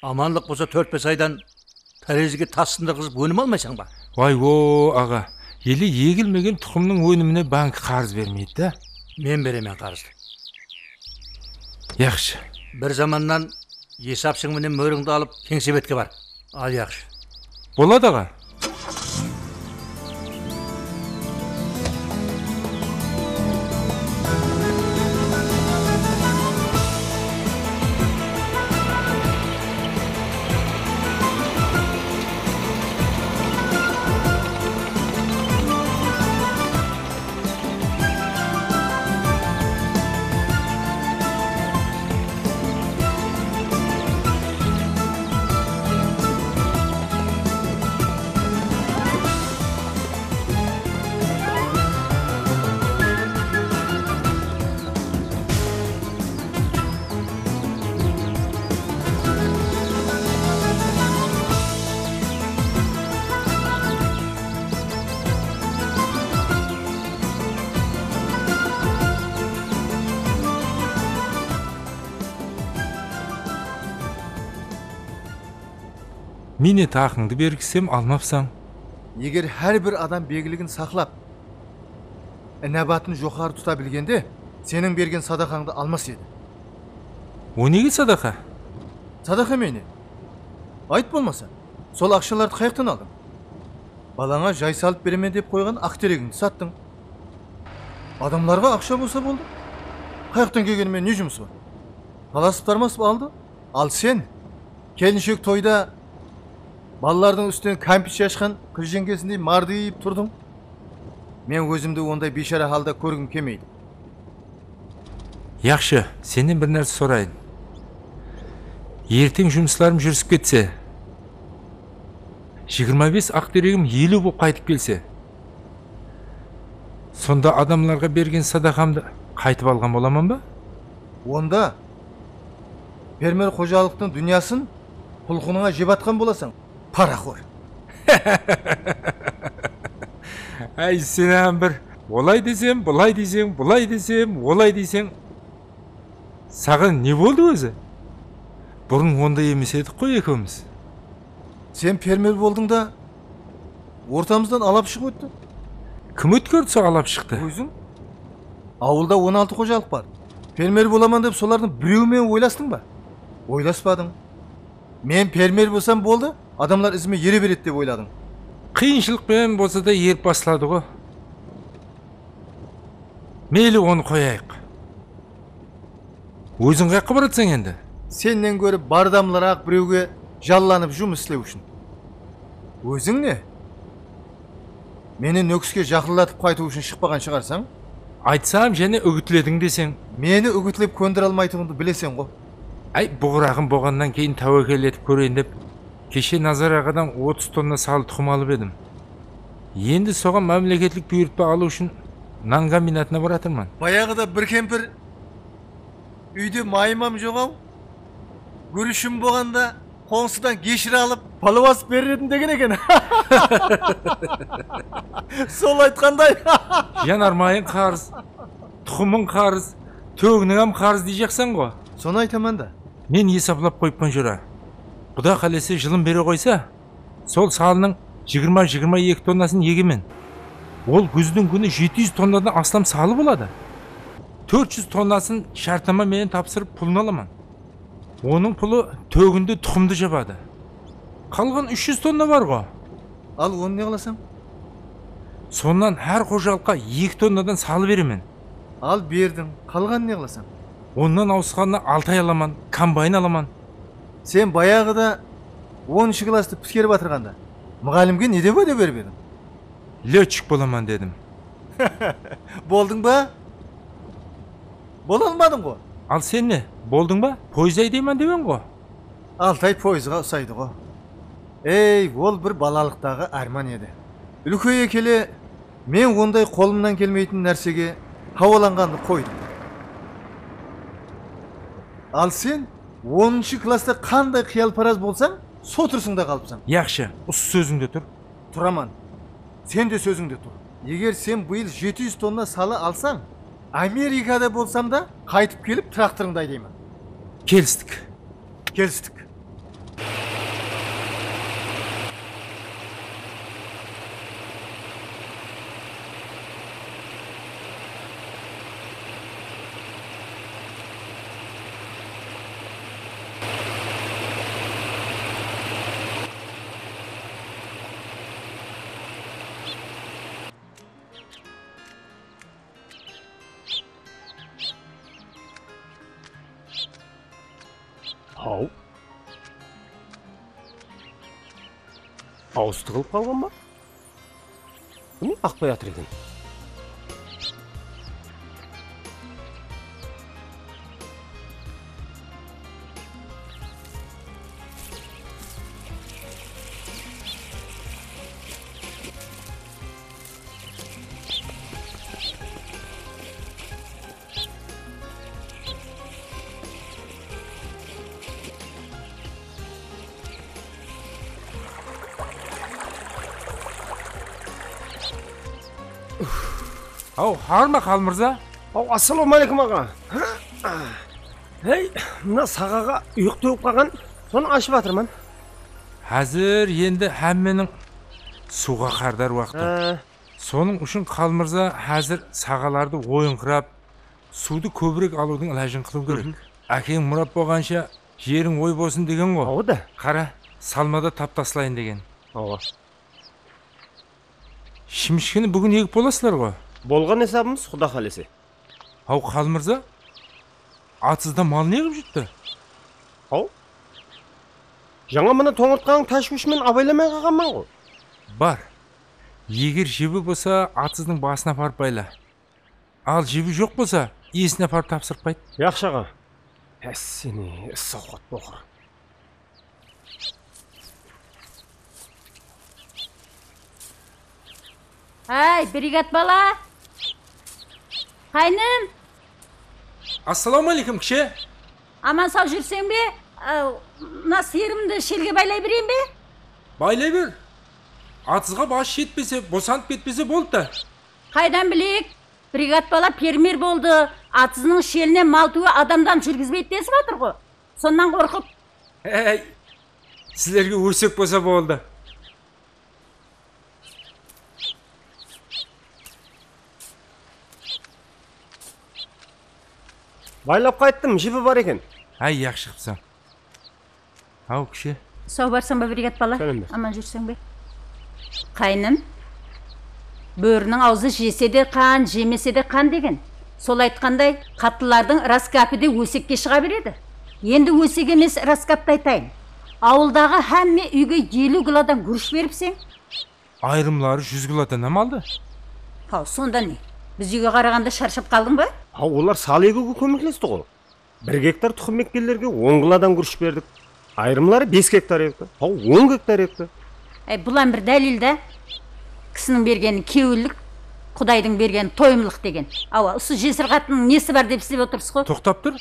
Amanlıq bolsa tórt-bes aydan tárezige tas sındırǵızıp ónim almaysań ba? Way-o, aǵa, ele egilmegen tuqımnıń ónimine bank qarız bermeydi da. Men beremen qarızdı. Yaqshı. Bir zamannan esapshıń menen mórińdi alıp, keńsebetke bar. Al, yaqshı. Boladı, aǵa. Miynet haqıńdı bergizsem, almapsań. Eger hár bir adam begligin saqlap, inabatın joqarı tuta bilgende, seniń bergen sadaqańdı almas edi. O nege sadaqa? Sadaqa miynet. Ayt bolmasa, sol aqshalardı qayaqtan aldıń? Balańa jay salıp beremen dep qoyǵan aq teregińdi sattıń. Adamlarǵa aqsha bolsa boldı. Qayaqtan kelgeni menen ne jumısı bar? Talasıp-tarmasıp aldı. Al sen, kelinshek toyda balalardıń ústinen kámpir shashqan qız jeńgesindey mardıyıp turdıń. Men ózimdi onday biyshara halda kórgim kelmeydi. Yaqshı, sennen bir nárse sorayın. Erteń jumıslarım júrisip ketse, jigirma bes aq teregim eliw bolıp qaytıp kelse, sonda adamlarǵa bergen sadaqamdı qaytıp alǵan bolaman ba? Onda fermer xojalıqtıń dúnyasın qulqınıńa jep atqan bolasań, paraxor. Áy, sen hám bir olay desem, bılay deseń, bılay desem, olay deseń. Saǵan ne boldı ózi? Burın onday emes edik ǵoy ekewimiz. Sen fermer boldıń da, ortamızdan alap shıǵıp ótti. Kim ótkerdi sol alap shıqtı? Óziń. Awılda on altı xojalıq bar. Fermer bolaman dep solardıń birewi menen oylastıń ba? Oylaspadıń. Men fermer bolsam boldı, adamlar izime ere beredi dep oyladıń. Qıyınshılıq penen bolsa da erip basladı ǵo. Meyli, onı qoyayıq. Óziń qayaqqa baratsań endi? Sennen góri bardamlıraq birewge jallanıp jumıs islew ushın. Óziń ne? Meni Nókiske jaqınlatıp qaytıw ushın shıqpaǵan shıǵarsań? Aytsam, jáne úgitlediń deseń. Meni úgitlep kóndire almaytuǵındı bileseń ǵo. Áy, buǵıraǵım bolǵannan keyin táwekel etip kóreyin dep, keshe Nazar aǵadan otız tonna salı tuqım alıp edim. Endi soǵan mámleketlik buyırtpa alıw ushın nan kombinatına baratırman. Bayaǵıda bir kempir úyde mayımam joq-aw, gúrishim bolǵanda qońsıdan geshiri alıp, palawasıp berer edim degen eken. Sol aytqanday. Janar mayıń qarız, tuqımıń qarız, tóginiń hám qarız deyjaqsań ǵo. Sonı aytaman da. Men esaplap qoyıppan, jora. Quda qálese, jılın bere qoysa, sol salınıń jigirma, jigirma eki tonnasın egemen. Ol gúzdiń kúni jeti júz tonnadan aslam salı boladı. Tórt júz tonnasın shártnama menen tapsırıp pulın alaman. Onıń pulı tógindi, tuqımdı jabadı. Qalǵan úsh júz tonna bar ǵo. Al, onı ne qılasań? Sonnan hár xojalıqqa eki tonnadan salı beremen. Al, berdiń. Qalǵanın ne qılasań? Onnan awısqanına Altay alaman, kombayn alaman. Sen bayaǵıda onınshı klasstı pitkerip atırǵanda, muǵallimge ne dep wáde berip ediń? Lyotchik bolaman dedim. Boldıń ba? Bola almadıń ǵo. Al sen ne? Boldıń ba? Poezd aydayman dep eń ǵo. Altay poezdǵa usaydı ǵo. Ey, ol bir balalıqtaǵı árman edi. Úlkeye kele, men onday qolımnan kelmeytin nársege hawalanǵandı qoydım. Al sen onınshı klassta qanday qıyalparaz bolsań, sol turısıńda qalıpsań. Yaqshı, usı sózińde tur. Turaman. Sen de sózińde tur. Eger sen bıyıl jeti júz tonna salı alsań, Amerikada bolsam da, qaytıp kelip traktorıńdı aydayman. Kelistik. Kelistik. Haw. Awız tıǵılıp qalǵan ba? Mine, aqpay atır eken. Aw, hawır ma, Qalmırza? Aw, assalawma áleykum, aǵa. Hey, mına saǵaǵa uyıq tewip qalǵan, sonı ashıp atırman. Házir endi hámmeniń suwǵa qardar waqtı. Há. Sonıń ushın Qalmırza házir saǵalardı oyıńqırap, suwdı kóbirek alıwdıń ilajın qılıw kerek. Mhm. Ákeń murat bolǵansha jeriń oy bolsın degen ǵo. Awa da. Qara, salmada tap taslayın degen. Awa. Shimishkeni búgin egip bolasızlar ǵo. Bolǵan esabımız, Quda qálese. Haw, Qalmırza, atsızda mal ne qılıp júripti? Haw? Jańa mına tońırtqanıń táshwishi menen abaylamay qalǵanman ǵo. Bar. Eger jibi bolsa, atsızdıń basına aparıp bayla. Al, jibi joq bolsa, iyesine aparıp tapsırıp qayt. Yaqshı, aǵa. Hássene, is-awqat boqır. Háy, brigat bala! Qáynim! Assalawma áleykum, kishe! Aman-saw júrseń be? Aw, mına sıyırımdı shelge baylay bereyin be? Baylay ber. Atızǵa bası jetpese, bosanıp ketpese boldı da. Qaydan bileyik? Brigat bala fermer boldı. Atızınıń shelinen mal túwe adamdan júrgizbeydi desip atır ǵo. Sonnan qorqıp. Hey, sizlerge ósek bolsa boldı. Baylap qayttım, jibi bar eken. Háy, yaqshı qıpsań. Haw, kishe. Saw barsań ba, brigat bala? Sálem ber. Aman júrseń be? Qáynim, bóriniń awzı jese de qan, jemese de qan degen. Sol aytqanday, qatlılardıń ras gápi de ósekke shıǵa beredi. Endi ósek emes, ras gápti aytayın. Awıldaǵı hámme úyge eliw kilodan gúrish beripseń. Ayırımları júz kilodan hám aldı. Haw, sonda ne? Biz úyge qaraǵanda sharshap qaldıń ba? Haw, olar sal egiwge kómeklesti ǵo. Bir gektar tuqım ekkenlerge on kilodan gúrish berdik. Ayırımları bes gektar ekti. Haw, on gektar ekti. Áy, bulan bir dálil da. Kisiniń bergeni kewillik, Qudaydıń bergeni toyımlıq degen. Awa, usı jesir qatınnıń nesi bar dep islep otırsız ǵo? Toqtap tur.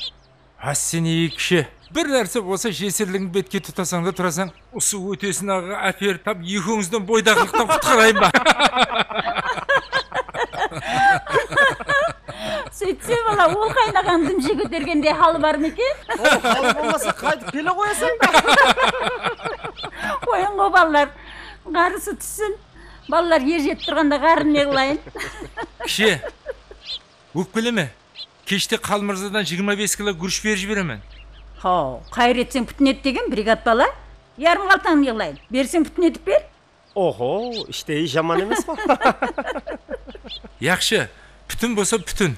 Hássene, ey kishe. Bir nárse bolsa jesirligiń betke tutasań da turasań. Usı ótesin aǵaǵa áperip tap ekewińizden boydaqlıqtan qutqarayın ba? Sóytse bala, ol qaynaǵań dimshe kótergendey halı bar ma eken? Ol halı bolmasa qaytıp kele qoyasań ba? Qoyıń ǵo balalar, ǵarrısı tússin. Balalar er jetip turǵanda ǵarrı ne qılayın? Kishe, ókpeleme. Keshte Qalmırzadan jigirma bes kilo gúrish berip jiberemen. Haw, qayır etseń pútin et degen, brigat bala. Yarım qaltanı ne qılayın? Berseń pútin etip ber. Oho, ishteyi jaman emes ǵo. Yaqshı, pútin bolsa pútin.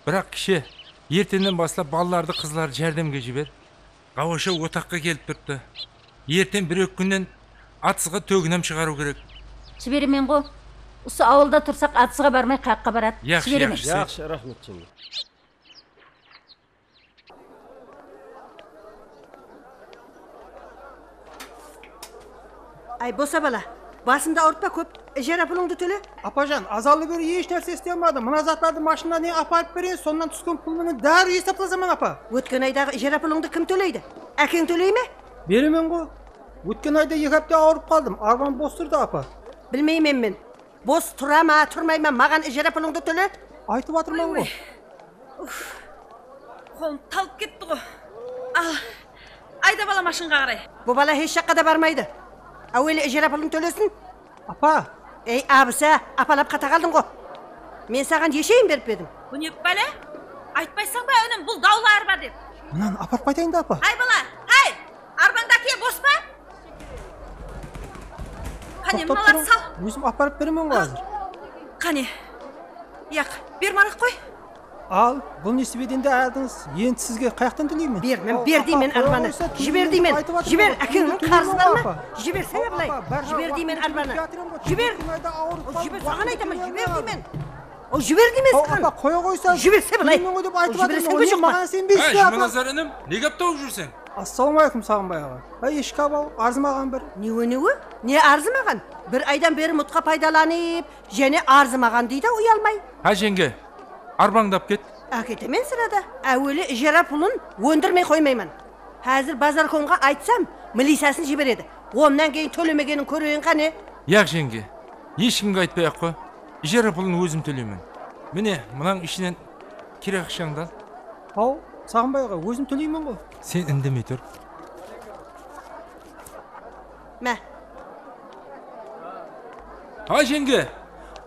Biraq, kishe, ertennen baslap balalardı, qızlardı járdemge jiber. Ǵawasha otaqqa kelip turıptı. Erteń bir-eki kúnnen atızǵa tógin hám shıǵarıw kerek. Jiberemen ǵo. Usı awılda tursaq atızǵa barmay qayaqqa baradı? Yaqshı, jiberemen. Yaqshı, raxmet, jeńge. Ay, bosa bala, basıńdı awırtpa kóp, ijara pulıńdı tóle. Apajan, azalı beri hesh nárse isley almadım. Mına zatlardı mashinada ne aparıp bereyin, sonnan túsken pul menen dári esaplasaman, apa. Ótken aydaǵı ijara pulıńdı kim tóleydi? Ákeń tóley me? Beremen ǵo. Ótken ayda eki hápte awırıp qaldım. Arban bos turdı, apa. Bilmeymen men. Bos tura ma, turmay ma, maǵan ijara pulıńdı tóle. Aytıp atırman ǵo. Oy, oy. Uf. Qolım talıp ketti ǵo. Al. Ayda bala mashinǵa qaray. Bu bala hesh jaqqa da barmaydı. Áweli ijara pulın tólesin. Apa. Ey, abısa, apalap qata qaldıń ǵo. Men saǵan esheyin berip pe edim? Bu ne bále? Aytpaysań ba, inim, bul dawlı arba dep? Mınanı aparıp qaytayın da, apa. Ay bala, háy! Arbańdı áke, bos pa? Qáne, mınalardı sal. Ózim aparıp beremen ǵo házir. Qáne. Yaq, bermaraq qoy. Al, bul nesibeden de aldıńız. Endi sizge qayaqtan tóleymen? Bermen, ber deymen arbanı. Jiber deymen. Jiber, ákeńniń qarızı bar ma? Jibersene bılay. Jiber deymen arbanı. Jiber. Jiber, saǵan aytaman, jiber deymen. O, jiber deymen saǵan. Apa, qoya qoysań. Jiberse bılay. Jiberse bılay. Maǵan isenbeysiz, apa. Jumanazar inim, ne gáp tawıp júrseń? Assalawma áleykum, Saǵınbay aǵa. Háy, eshki abaw, arız maǵan bir. Newe, newe? Ne arzı maǵan? Bir aydan beri mutqa paydalanıp, jáne arzı maǵan deydi, uyalmay. Há, jeńge, arbańdı ap ket. Áketemen sırada. Áweli ijara pulın óndirmey qoymayman. Házir bazarkomǵa aytsam, miliciyasın jiberedi. Onnan keyin tólemegeniń kóreyin qáne. Yaq, jeńge, hesh kimge aytpay-aq qoy. Ijara pulın ózim tóleymen. Mine, mınań ishinen kire aqshańdı al. Haw, Saǵınbay aǵa, ózim tóleymen ǵo. Sen indemey tur. Má. Ha, jeńge,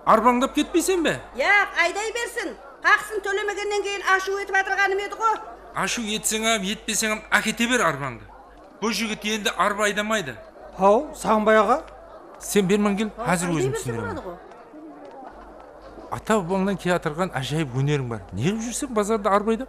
arbańdı alıp ketpeysen be? Yaq, ayday bersin. Haqısın tólemegennen keyin ashıw etip atırǵanım edi ǵo. Ashıw etseń-ám, etpeseń-ám, ákete ber arbańdı. Bul jigit endi arba aydamaydı. Haw, Saǵınbay aǵa. Sen berman kel, házir ózim túsindiremen. Ata-babańnan kiyatırǵan ájayıp óneriń bar. Ne qılıp júrseń bazarda arba aydap?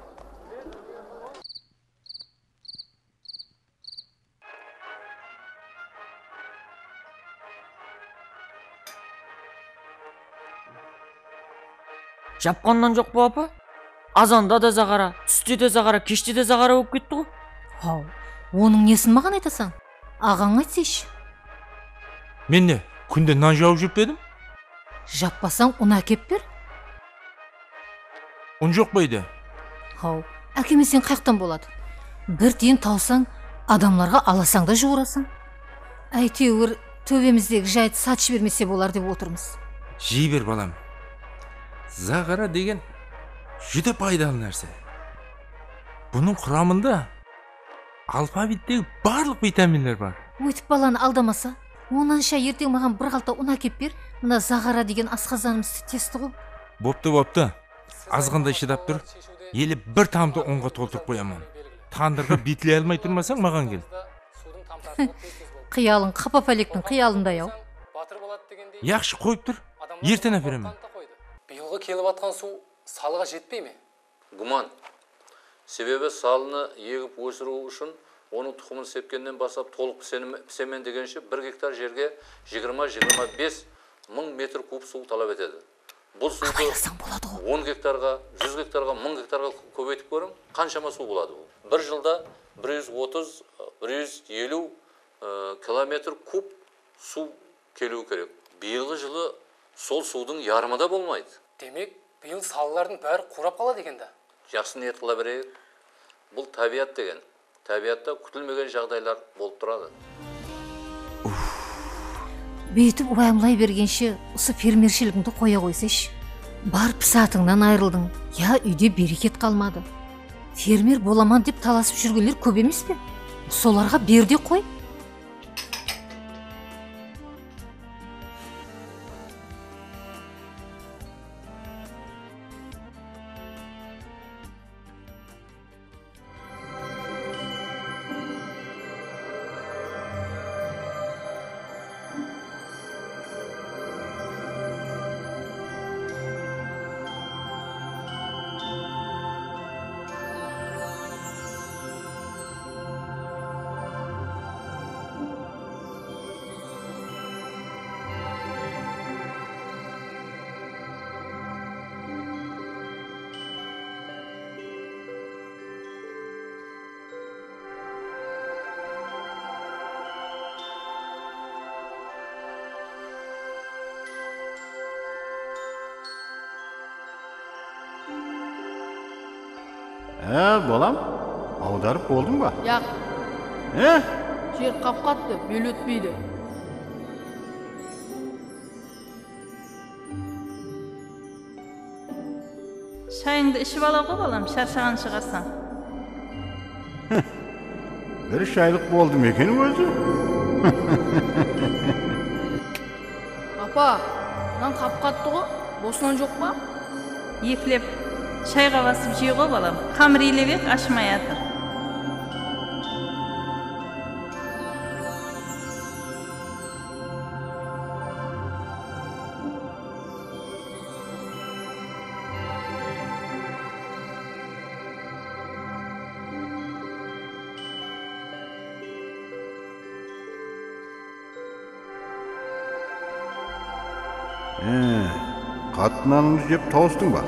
Japqannan joq bu, apa? Azanda da zaǵara, túste de zaǵara, keshte de zaǵara bolıp ketti ǵo. Haw, onıń nesin maǵan aytasań? Aǵań aytsayshı. Men ne, kúnde nan jawıp júrip pe edim? Jappasań, un ákep ber. Un joq pa úyde? Haw, ákemeseń qayaqtan boladı? Bir tiyin tawsań, adamlarǵa alasań da juwırasań. Áytewir, tóbemizdegi jaydı sat jibermese bolar dep otırmız. Jey ber, balam. Zaǵara degen júdá paydalı nárse. Bunıń quramında alfabettegi barlıq vitaminler bar. Óytip balanı aldamasa, onansha erteń maǵan bir qalta un ákep ber, mına zaǵara degen asqazanımızdı testi ǵo. Boptı, boptı. Azǵantay shıdap tur. Ele bir tamdı unǵa toltırıp qoyaman. Tandırǵa biytley almay turmasań, maǵan kel. Qıyalıń qapa pálektiń qıyalınday-aw. Yaqshı, qoyıp tur. Erteń áperemen. Bıyılǵı kelip atqan suw salıǵa jetpey me? Gúman. Sebebi salını egip ósiriw ushın onıń tuqımın sepkennen baslap tolıq piseni-, pisemen degenshe bir gektar jerge jigirma, jigirma bes mıń metr kub suw talap etedi. Bul suwdı on gektarǵa, júz gektarǵa, mıń gektarǵa kóbeytip kóriń, qanshama suw boladı bul? Bir jılda bir júz otız, bir júz eliw, ı, kilometr kub suw keliwi kerek. Bıyılǵı jılı sol suwdıń yarımı da bolmaydı. Demek, bıyıl salılardıń bári quwrap qaladı eken da. Jaqsı niyet qıla bereyik. Bul tábiyat degen. Tábiyatta kútilmegen jaǵdaylar bolıp turadı. Búytip uwayımlay bergenshe, usı fermershiligińdi qoya qoysayshı. Bar pısatıńnan ayırıldıń, ya úyde bereket qalmadı. Fermer bolaman dep talasıp júrgenler kóp emes pe? Solarǵa ber de qoy. Há, balam, awdarıp boldıń ba? Yaq. Há? Jer qap-qattı, bel ótpeydi. Shayıńdı iship ala ǵo, balam, sharshaǵan shıǵarsań. Bir shaylıq boldı ma eken ózi? Apa, nan qap-qattı ǵo, bosınan joq pa? Eplep, shayǵa basıp je ǵo, balam, qamır iylep edi, ashımay atır. Há, qatı nanıńdı jep tawıstıń ba?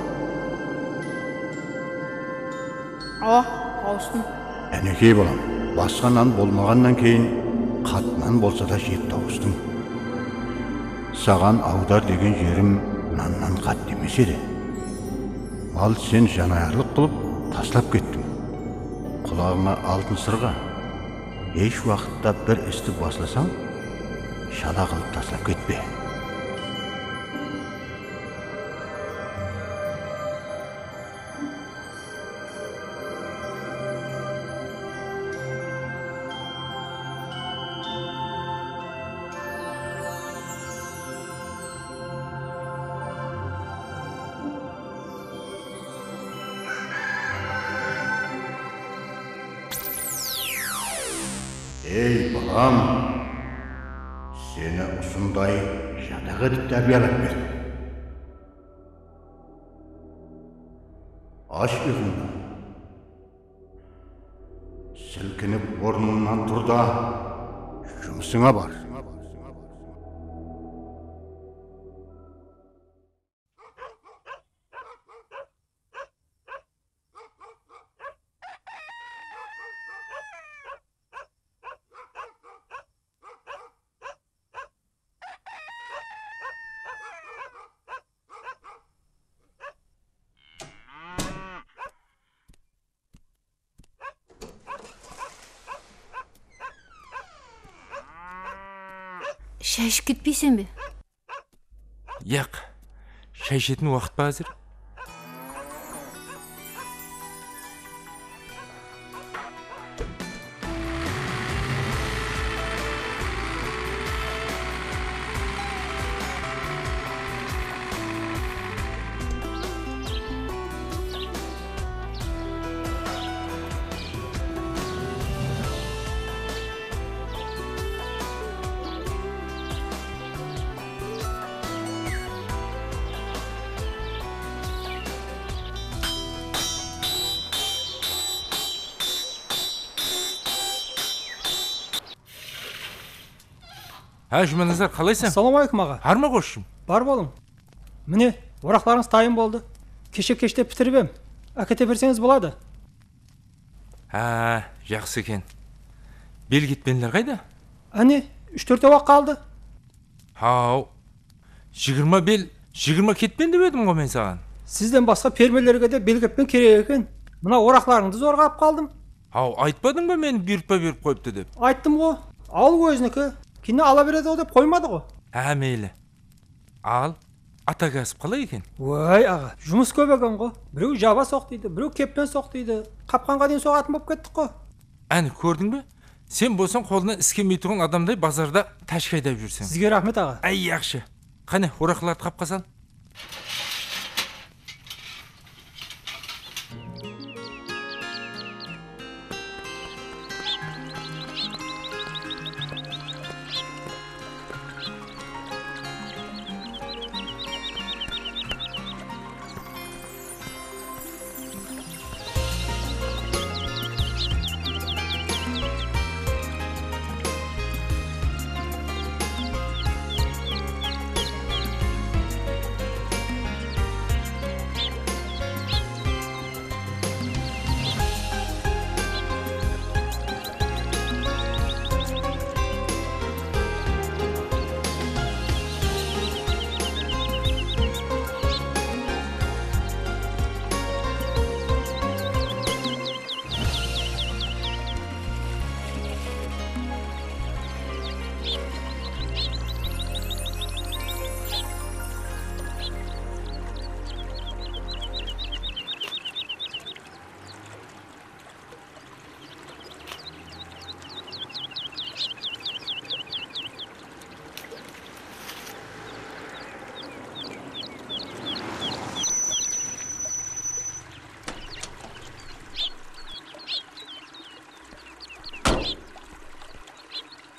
Awa, tawıstım. Ánekey, balam, basqa nan bolmaǵannan keyin qatı nan bolsa da jep tawıstıń. Saǵan awdar degen jerim nannan qattı emes edi. Al, sen janayarlıq qılıp taslap kettiń. Qulaǵıńa altın sırǵa. Hesh waqıtta bir isti baslasań, shala qılıp taslap ketpe. Ey, balam, seni usınday jataq etip tárbiyalap berdim. Ash iyqıńdı. Silkinip ornıńnan tur da, jumısıńa bar. Shay iship ketpeysen be? Yaq. Shay ishetin waqıt pa házir? Há, Jumanazar, qalaysań? Assalawma aleykum, aǵa. Harma, qoshshım. Bar bolıń. Mine, oraqlarıńız tayın boldı. Keshe keshte pitirip em. Ákete berseńiz boladı. Há, jaqsı eken. Bel ketpenler qayda? Áne, úsh-tórtew-aq qaldı. Haw, jigirma bel, jigirma ketpen dep edim ǵo men saǵan. Sizden basqa fermerlerge de bel ketpen kerek eken. Mına oraqlarıńdı zorǵa alıp qaldım. Haw, aytpadıń ba meni buyırtpa berip qoyıptı dep? Ayttım ǵo, awıl óziniki. Keyin ala beredi ǵo dep qoymadı ǵo. Há, meyli. Al, ata kásip qalay eken? Oy, aǵa, jumıs kóp eken ǵo. Birew jaba soq deydi, birew keppen soq deydi. Qapqanǵa deyin soǵatın bolıp kettik ǵo. Áne, kórdiń be? Sen bolsań qolına is kelmeytuǵın adamday bazarda tashka aydap júrseń. Sizge raxmet, aǵa. Áy, yaqshı. Qáne, oraqlardı qapqa sal.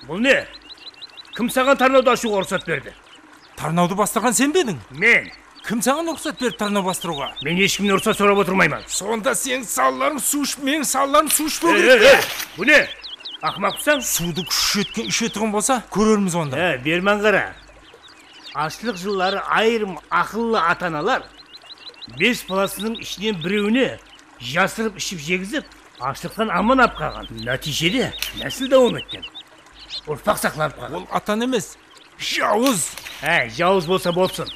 Bul ne? Kim saǵan tarnawdı ashıwǵa ruxsat berdi? Tarnawdı bastırǵan sen be ediń? Men. Kim saǵan ruxsat berdi tarnaw bastırıwǵa? Men hesh kimnen ruxsat sorap otırmayman. Sonda seniń sanlarıń suw iship, meniń sanlarım suw iship ógirip pe? Ey, ey, ey, bu ne? Aqmaqpısań? Suwdı kúshi jetken ishetuǵın bolsa, kórermiz onda. He, berman qara. Ashlıq jılları ayırım aqıllı ata-analar bes balasınıń ishinen birewine jasırıp iship jegizip, ashlıqtan aman alıp qalǵan. Nátiyjede násil dawam etken. Urpaq saqlanıp qalǵan. Ol atan emes, jawız. Há, jawız bolsa bolsın.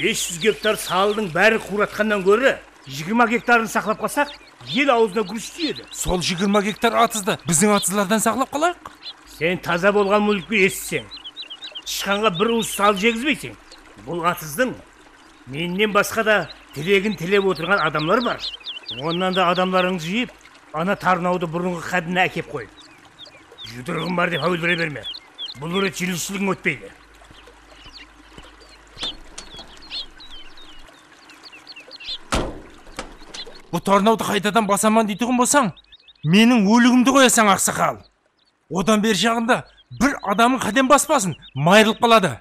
Bes júz gektar saldıń bárin quwratqannan góri jigirma gektarın saqlap qalsaq, el awzına gúrsh túyedi. Sol jigirma gektar atızdı biziń atızlardan saqlap qalayıq. Sen taza bolǵan múlkti esitseń, tıshqanǵa bir uwıs sal jegizbeyseń. Bul atızdıń mennen basqa da tilegin tilep otırǵan adamlar bar. Onnan da adamlarıńdı jıyıp, ana tarnawdı burınǵı qádine ákep qoy. Judırıǵım bar dep háwildire berme. Bul ret jilishiligiń ótpeydi. Bul tarnawdı qaytadan basaman deytuǵın bolsań, meniń óligimdi qoyasań, aqsaqal. Odan beri jaǵında bir adamın qádem baspasın, mayırılıp qaladı.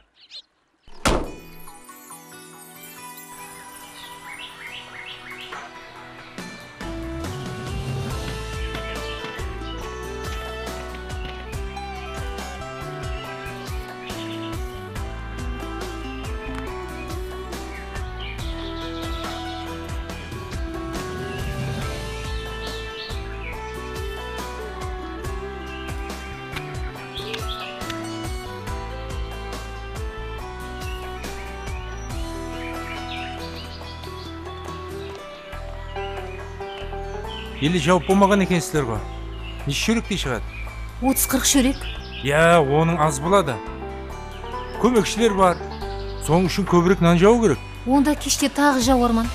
Ele jawıp bolmaǵan ekensizler ǵo. Neshe shórektey shıǵadı? Otız-qırq shórek. Ya, onıń az boladı. Kómekshiler bar. Sonıń ushın kóbirek nan jawıw kerek. Onda keshte taǵı jawarman.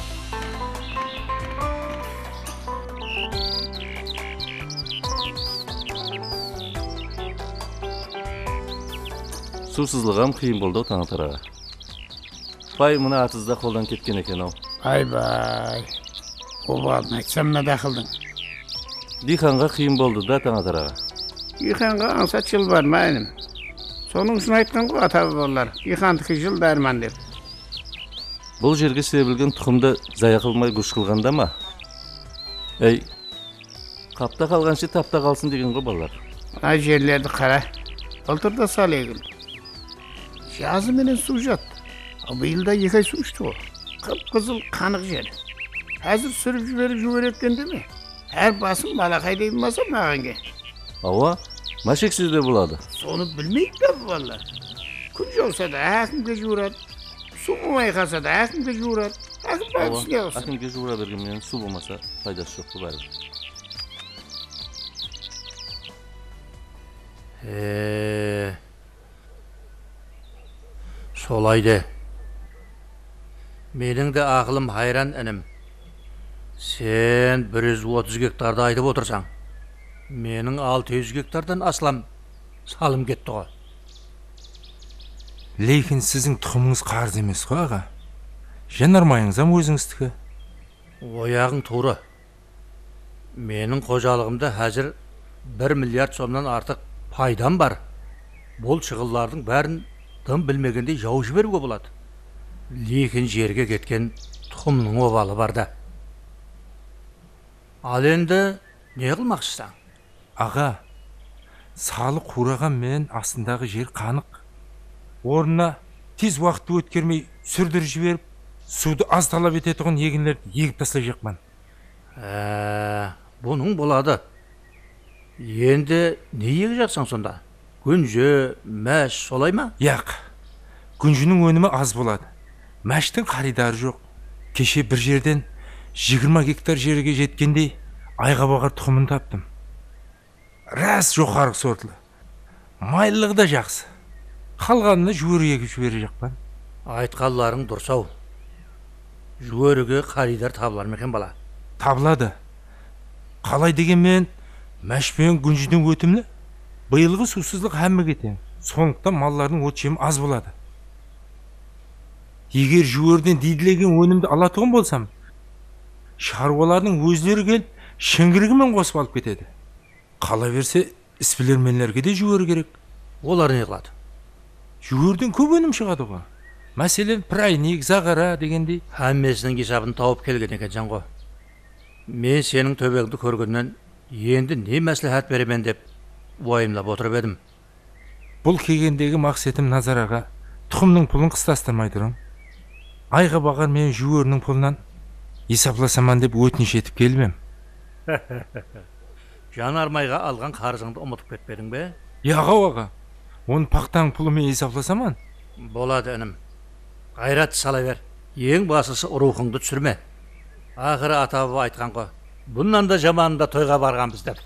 Suwsızlıǵam qıyın boldı-aw, Tańatar aǵa. Pay mına atızda qoldan ketken eken-aw. Aybay. Obalın aytsam, mına daqıldıń. Diyqanǵa qıyın boldı da, Tańatar aǵa. Diyqanǵa ańsat jıl bar ma, inim? Sonıń ushın aytqan ǵoy ata-babalar, diyqandiki jıl dárman dep. Bul jerge sebilgen tuqımdı zaya qılmay gúsh qılǵanda ma? Ey, qapta qalǵansha tapta qalsın degen ǵoy balalar. Mına jerlerdi qara. Bıltırda sal egildi. Jazı menen suw jattı. Al, bıyıl da eki ay suw ishti ǵo. Qıp-qızıl qanıq jer. Házir súrip jiberip juwıradı eken deme. Hár basın balaqayday bolmasa maǵan ke. Awa, máshek sizde boladı. Sonı bilmeydi be bu balalar. Kún jawsa da hákimge juwıradı. Suw bolmay qalsa da hákimge juwıradı. Hákim barıp isine qılsın. Hákimge juwıra bergen menen suw bolmasa paydası joq ǵo báribir. E, Solay de. Meniń de aqılım hayran, inim. Sen bir júz otız gektardı aytıp otırsań. Meniń altı júz gektardan aslam salım ketti ǵo. Lekin siziń tuqımıńız qarız emes ǵo, aǵa. Janarmayıńızam ózińizdiki. Oyaǵıń tuwrı. Meniń xojalıǵımda házir bir milliard somnan artıq paydam bar. Bul shıǵınlardıń bárin dım bilmegendey jawıp jiberiwge boladı. Lekin jerge ketken tuqımnıń obalı bar da. Al endi ne qılmaqshısań? Aǵa, salıq quwraǵan menen astındaǵı jer qanıq. Ornına tez waqıttı ótkermey súrdirip jiberip, suwdı az talap etetuǵın eginlerdi egip taslajaqpan. Á, bunıń boladı. Endi ne egejaqsań sonda? Gúnji, másh, solay ma? Yaq. Gúnjiniń ónimi az boladı. Máshtiń qarıydarı joq. Keshe bir jerden jigirma gektar jerge jetkendey ayǵa baǵar tuqımın taptım. Ras joqarǵı sortlı. Maylılıǵı da jaqsı. Qalǵanına júweri egip jiberejaqpan. Aytqanlarıń durıs-aw. Júwerige qarıydar tabılar ma eken, bala? Tabıladı. Qalay degen menen, másh penen gúnjiden ótimli. Bıyılǵı suwsızlıq hámmege teń. Sonlıqtan mallardıń ot-jemi az boladı. Eger júweriden diydilegen ónimdi alatuǵın bolsam, sharwalardıń ózleri kelip, shıńgırıǵı menen qosıp alıp ketedi. Qalaberse, isbilermenlerge de júwer kerek. Olar ne qıladı? Júwerden kóp ónim shıǵadı ǵo. Máselen, praynik, zaǵara degendey. Hámmesiniń esabın tawıp kelgen ekenseń ǵo. Men seniń tóbeńdi kórgennen endi ne másláhát beremen dep wayımlap otırıp edim. Bul kelgendegi maqsetim, Nazar aǵa, tuqımnıń pulın qıstastırmay turıń. Ayǵa baǵar menen júweriniń pulınan esaplasaman dep ótinish etip kelip em. Janarmayǵa alǵan qarızıńdı umıtıp ketpediń be? Yaq-aw, aǵa. Onı paxtanıń pulı menen esaplasaman. Boladı, inim. Ǵayrat sala ber. Eń baslısı, ruwxıńdı túsirme. Aqırı ata-baba aytqan ǵo, bunnan da jamanında toyǵa barǵanbız dep.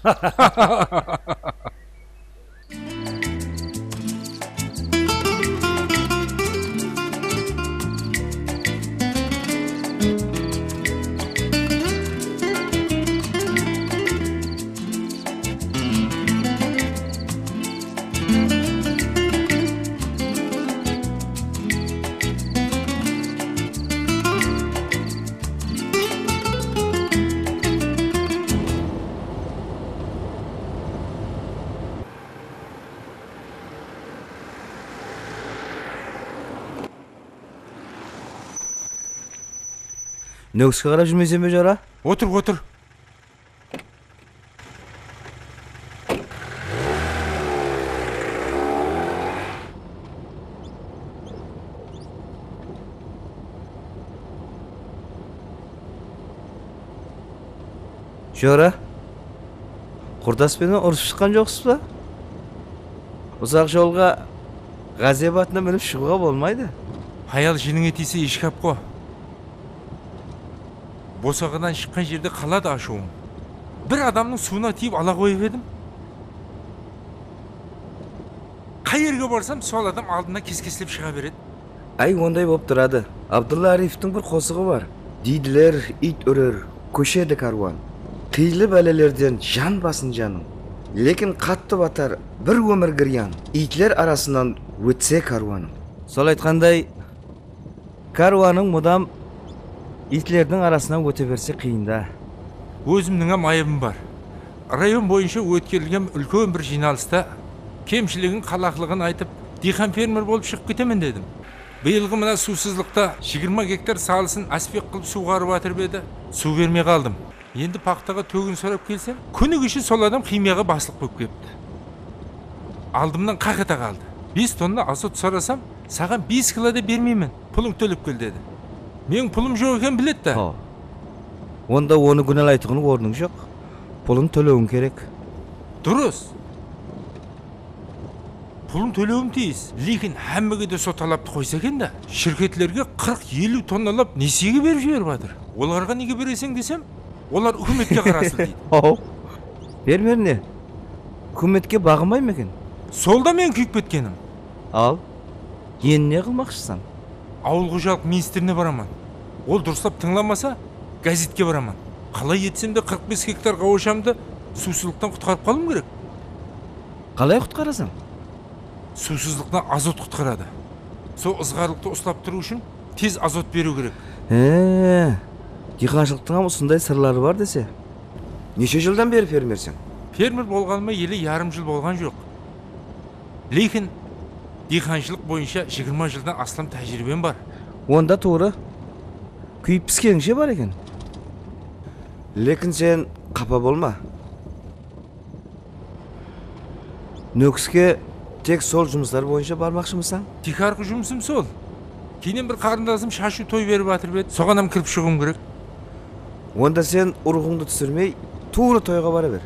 Nókiske qarap júrmeyseń be, jora? Otır, otır. Jora, qurdas penen urısıp shıqqan joqsız ba? Uzaq jolǵa ǵázep atına minip shıǵıwǵa bolmaydı. Hayal jinińe tiyse eshkap ǵo. Bosaǵadan shıqqan jerde qaladı ashıwım. Bir adamnıń suwına tiyip ala qoyıp edim. Qayerge barsam, sol adam aldımnan kes-keslep shıǵa beredi. Áy, onday bolıp turadı. Abdulla Aripovtıń bir qosıǵı bar. Deydiler, iyt úrer, kóshedi kárwan. Qıylı bálelerden jan basın janıń. Lekin qattı batar bir ómir giryan. Iytler arasınan ótse kárwanıń. Sol aytqanday, kárwanıń mudam iytlerdiń arasınan óte berse qıyın da. Ózimniń-ám ayıbım bar. Rayon boyınsha ótkerilgen úlken bir jıynalısta kemshiligin, qalaqlıǵın aytıp, diyqan fermer bolıp shıǵıp ketemen dedim. Bıyılǵı mına suwsızlıqta jigirma gektar salısın asfek qılıp suwǵarıp atırıp edi, suw bermey qaldım. Endi paxtaǵa tógin sorap kelsem, kúni keshe sol adam ximiyaǵa baslıq bolıp kelipti. Aldımnan qaq ete qaldı. Bes tonna azot sorasam, saǵan bes kilo da bermeymen, pulın tólep kel dedi. Meniń pulım joq eken biledi da. Haw. Onda onı gúnalaytuǵın ornıń joq. Pulın tólewiń kerek. Durıs. Pulın tólewim tiyis. Lekin hámmege de sol talaptı qoysa eken da. Shirketlerge qırq-eliw tonnalap nesiyege berip jiberip atır. Olarǵa nege bereseń desem, olar húkimetke qaraslı deydi. Haw. Fermer ne? Húkimetke baǵınbay ma eken? Sol da men kúyip ketkenim. Al. Endi ne qılmaqshısań? Awıl xojalıq ministrine baraman. Ol durıslap tıńlamasa, gazetke baraman. Qalay etsem de qırq bes gektar ǵawashamdı suwsızlıqtan qutqarıp qalıwım kerek. Qalay qutqarasań? Suwsızlıqtan azot qutqaradı. Sol ızǵarlıqtı uslap turıw ushın tez azot beriw kerek. He, diyqanshılıqtıń hám usınday sırları bar dese. Neshe jıldan beri fermerseń? Fermer bolǵanıma ele yarım jıl bolǵan joq. Lekin diyqanshılıq boyınsha jigirma jıldan aslam tájiriybem bar. Onda tuwrı. Kúyip piskenińshe bar eken. Lekin sen qapa bolma. Nókiske tek sol jumıslar boyınsha barmaqshımısań? Tiykarǵı jumısım sol. Keyin bir qarındasım shashıw toy berip atırıp edi, soǵan hám kirip shıǵıwım kerek. Onda sen ruwxıńdı túsirmey, tuwrı toyǵa bara ber.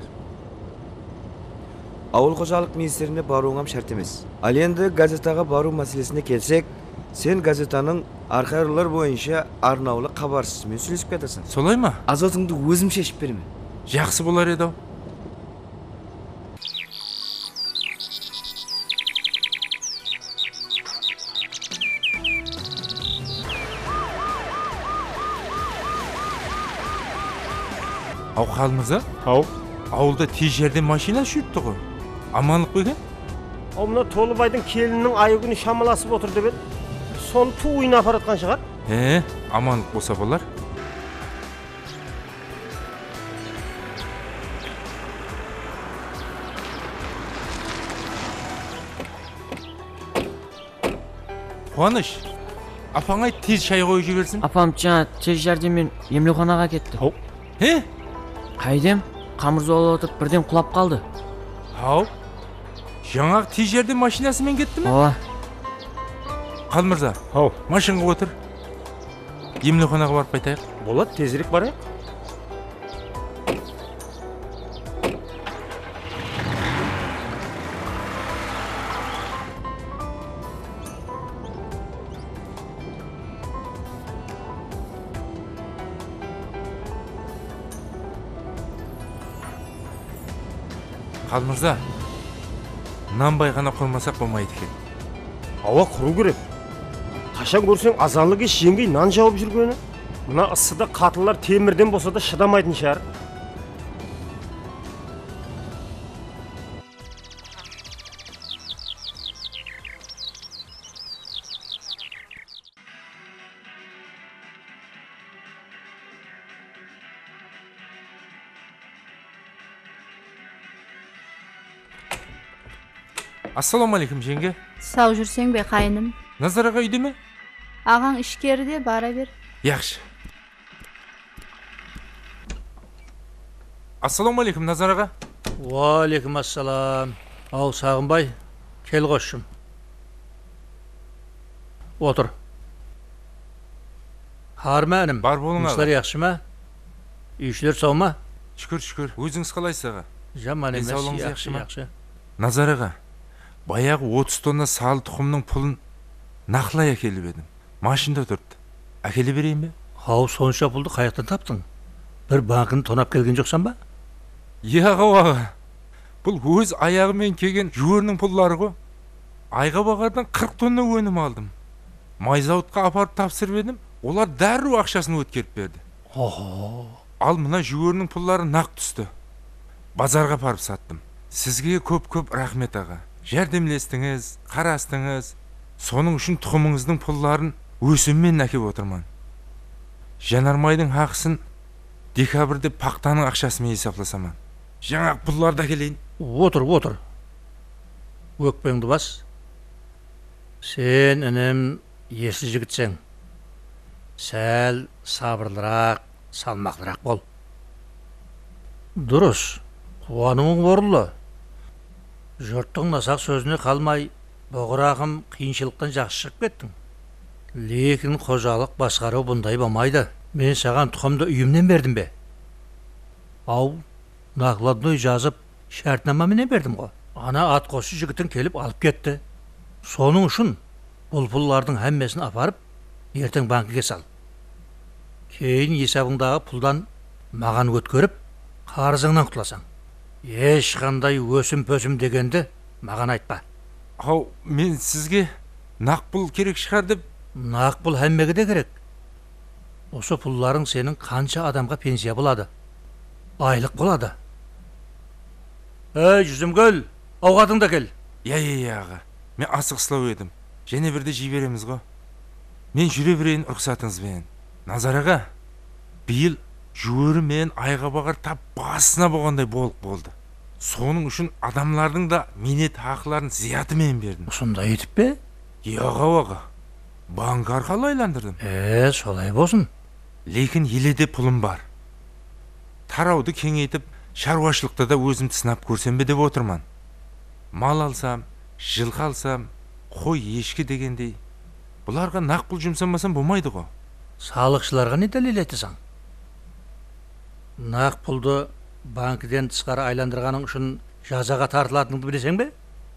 Awıl xojalıq ministrine barıwıń hám shárt emes. Al endi gazetaǵa barıw máselesine kelsek, sen gazetanıń arxayırlar boyınsha arnawlı xabarshısı menen sóylesip kiyatırsań. Solay ma? Azotıńdı ózim sheship beremen. Jaqsı bolar edi-aw. Aw, Qalmırza? Aw. Awılda tez járdem mashinası júripti ǵoy. Amanlıq pa eken? Aw, mına Tolıbaydıń kelininiń ayı-kúni shamalasıp otır dep edi. Sonı tuwıyına aparatqan shıǵar. He, amanlıq bolsa bolar. Quwanısh, apańa ayt, tez shay qoyıp jibersin. Apam jańa tez járdemmen emlewxanaǵa ketti. Haw. He? Qaydem, Qalmırza alıp otırıp birden qulap qaldı. Haw. Jańaǵı tez járdem mashinası menen ketti me? Awa. Qalmırza. Haw. Mashinǵa otır. Emlewxanaǵa barıp qaytayıq. Boladı, tezirek barayıq. Qalmırza, nan bay ǵana qurmasaq bolmaydı eken. Awa, qurıw kerek. Qashan kórseń, azanlı-kesh jeńgey nan jawıp júrgeni. Mına ıssıda qatınlar temirden bolsa da shıdamaytın shıǵar. Assalawma áleykum, jeńge. Saw júrseń be, qáyinim? Nazar aǵa úyde me? Aǵań ishkeride, bara ber. Yaqshı. Assalawma aleykum, Nazar aǵa. Wa aleykum assalam. Aw, Saǵınbay, kel, ǵosshım. Otır. Harma, inim. Bar bolıń, aǵa. Jumıslar jaqsı ma? Úyishiler saw ma? Shúkir, shúkir. Ózińiz qalaysız, aǵa? Jaman emes, jaqsı, jaqsı. Densawlıǵıńız jaqsı ma? Nazar aǵa, bayaǵı otız tonna salı tuqımnıń pulın naqılay ákelip edim. Mashinda turıptı. Ákele bereyin be? Haw, sonsha puldı qayaqtan taptıń? Bir bankini tonap kelgen joqsań ba? Yaq, awa, aǵa. Bul óz ayaǵı menen kelgen júweriniń pulları ǵo. Ayǵabaǵardan qırq tonna ónim aldım. May zawodqa aparıp tapsırıp edim, olar dárriw aqshasın ótkerip berdi. Oho. Al, mına júweriniń pulları naq tústi. Bazarǵa aparıp sattım. Sizge kóp-kóp raxmet, aǵa. Járdemlestińiz, qarastıńız. Sonıń ushın tuqımıńızdıń pulların ósim menen ákep otırman. Janarmaydıń haqısın dekabrde paxtanıń aqshası menen esaplasaman. Jańaǵı pullardı ákeleyin. Otır, otır. Ókpeńdi bas. Sen, inim, esli jigitseń. Sál sabırlıraq, salmaqlıraq bol. Durıs, quwanıwıń orınlı. Jurttıń nasaq sózine qalmay, buǵıraǵım qıyınshılıqtan jaqsı shıǵıp kettiń. Lekin xojalıq basqarıw bunday bolmaydı. Men saǵan tuqımdı úyimnen berdim be? Aw, nakladnoy jazıp, shártnama menen berdim ǵo. Ana atqosshı jigitiń kelip alıp ketti. Sonıń ushın bul pullardıń hámmesin aparıp, erteń bankige sal. Keyin esabıńdaǵı puldan maǵan ótkerip, qarızıńnan qutlasań. Hesh qanday ósim-pósim degendi maǵan aytpa. Haw, men sizge naq pul kerek shıǵar dep. Naq pul hámmege de kerek. Usı pullarıń seniń qansha adamǵa pensiya boladı, aylıq boladı. Ey, Júzimgúl, awqatıńdı ákel. Iya, iya, iya, aǵa. Men asıǵıslaw edim. Jáne birde jiy beremiz ǵo. Men júre bereyin, ruxsatıńız benen. Nazar aǵa, bıyıl júweri menen ayǵabaǵar tap basına bolǵanday bolıq boldı. Sonıń ushın adamlardıń da miynet haqıların zıyatı menen berdim. Usınday etip pe? Yaq, awa, aǵa. Bank arqalı aylandırdım. E, solay bolsın. Lekin ele de pulım bar. Tarawdı keńeytip, sharwashılıqta da ózimdi sınap kórsem be dep otırman. Mal alsam, jılqı alsam, qoy, eshki degendey, bularǵa naq pul jumsamasam bolmaydı ǵo. Salıqshılarǵa ne dálil aytasań? Naq puldı bankiden tısqarı aylandırǵanıń ushın jazaǵa tartılatınıńdı bileseń be?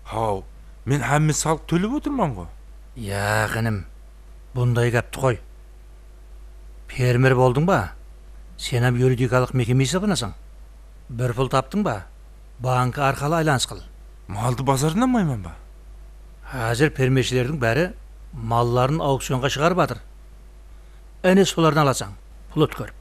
Haw, men hámme salıq tólep otırman ǵo. Yaq, inim, bunday gápti qoy. Fermer boldıń ba? Sen hám yuridikalıq mekeme esaplanasań. Bir pul taptıń ba? Bank arqalı aylanıs qıl. Maldı bazardan almayman ba? Házir fermershilerdiń bári malların aukcionǵa shıǵarıp atır. Áne, solardan alasań, pul ótkerip.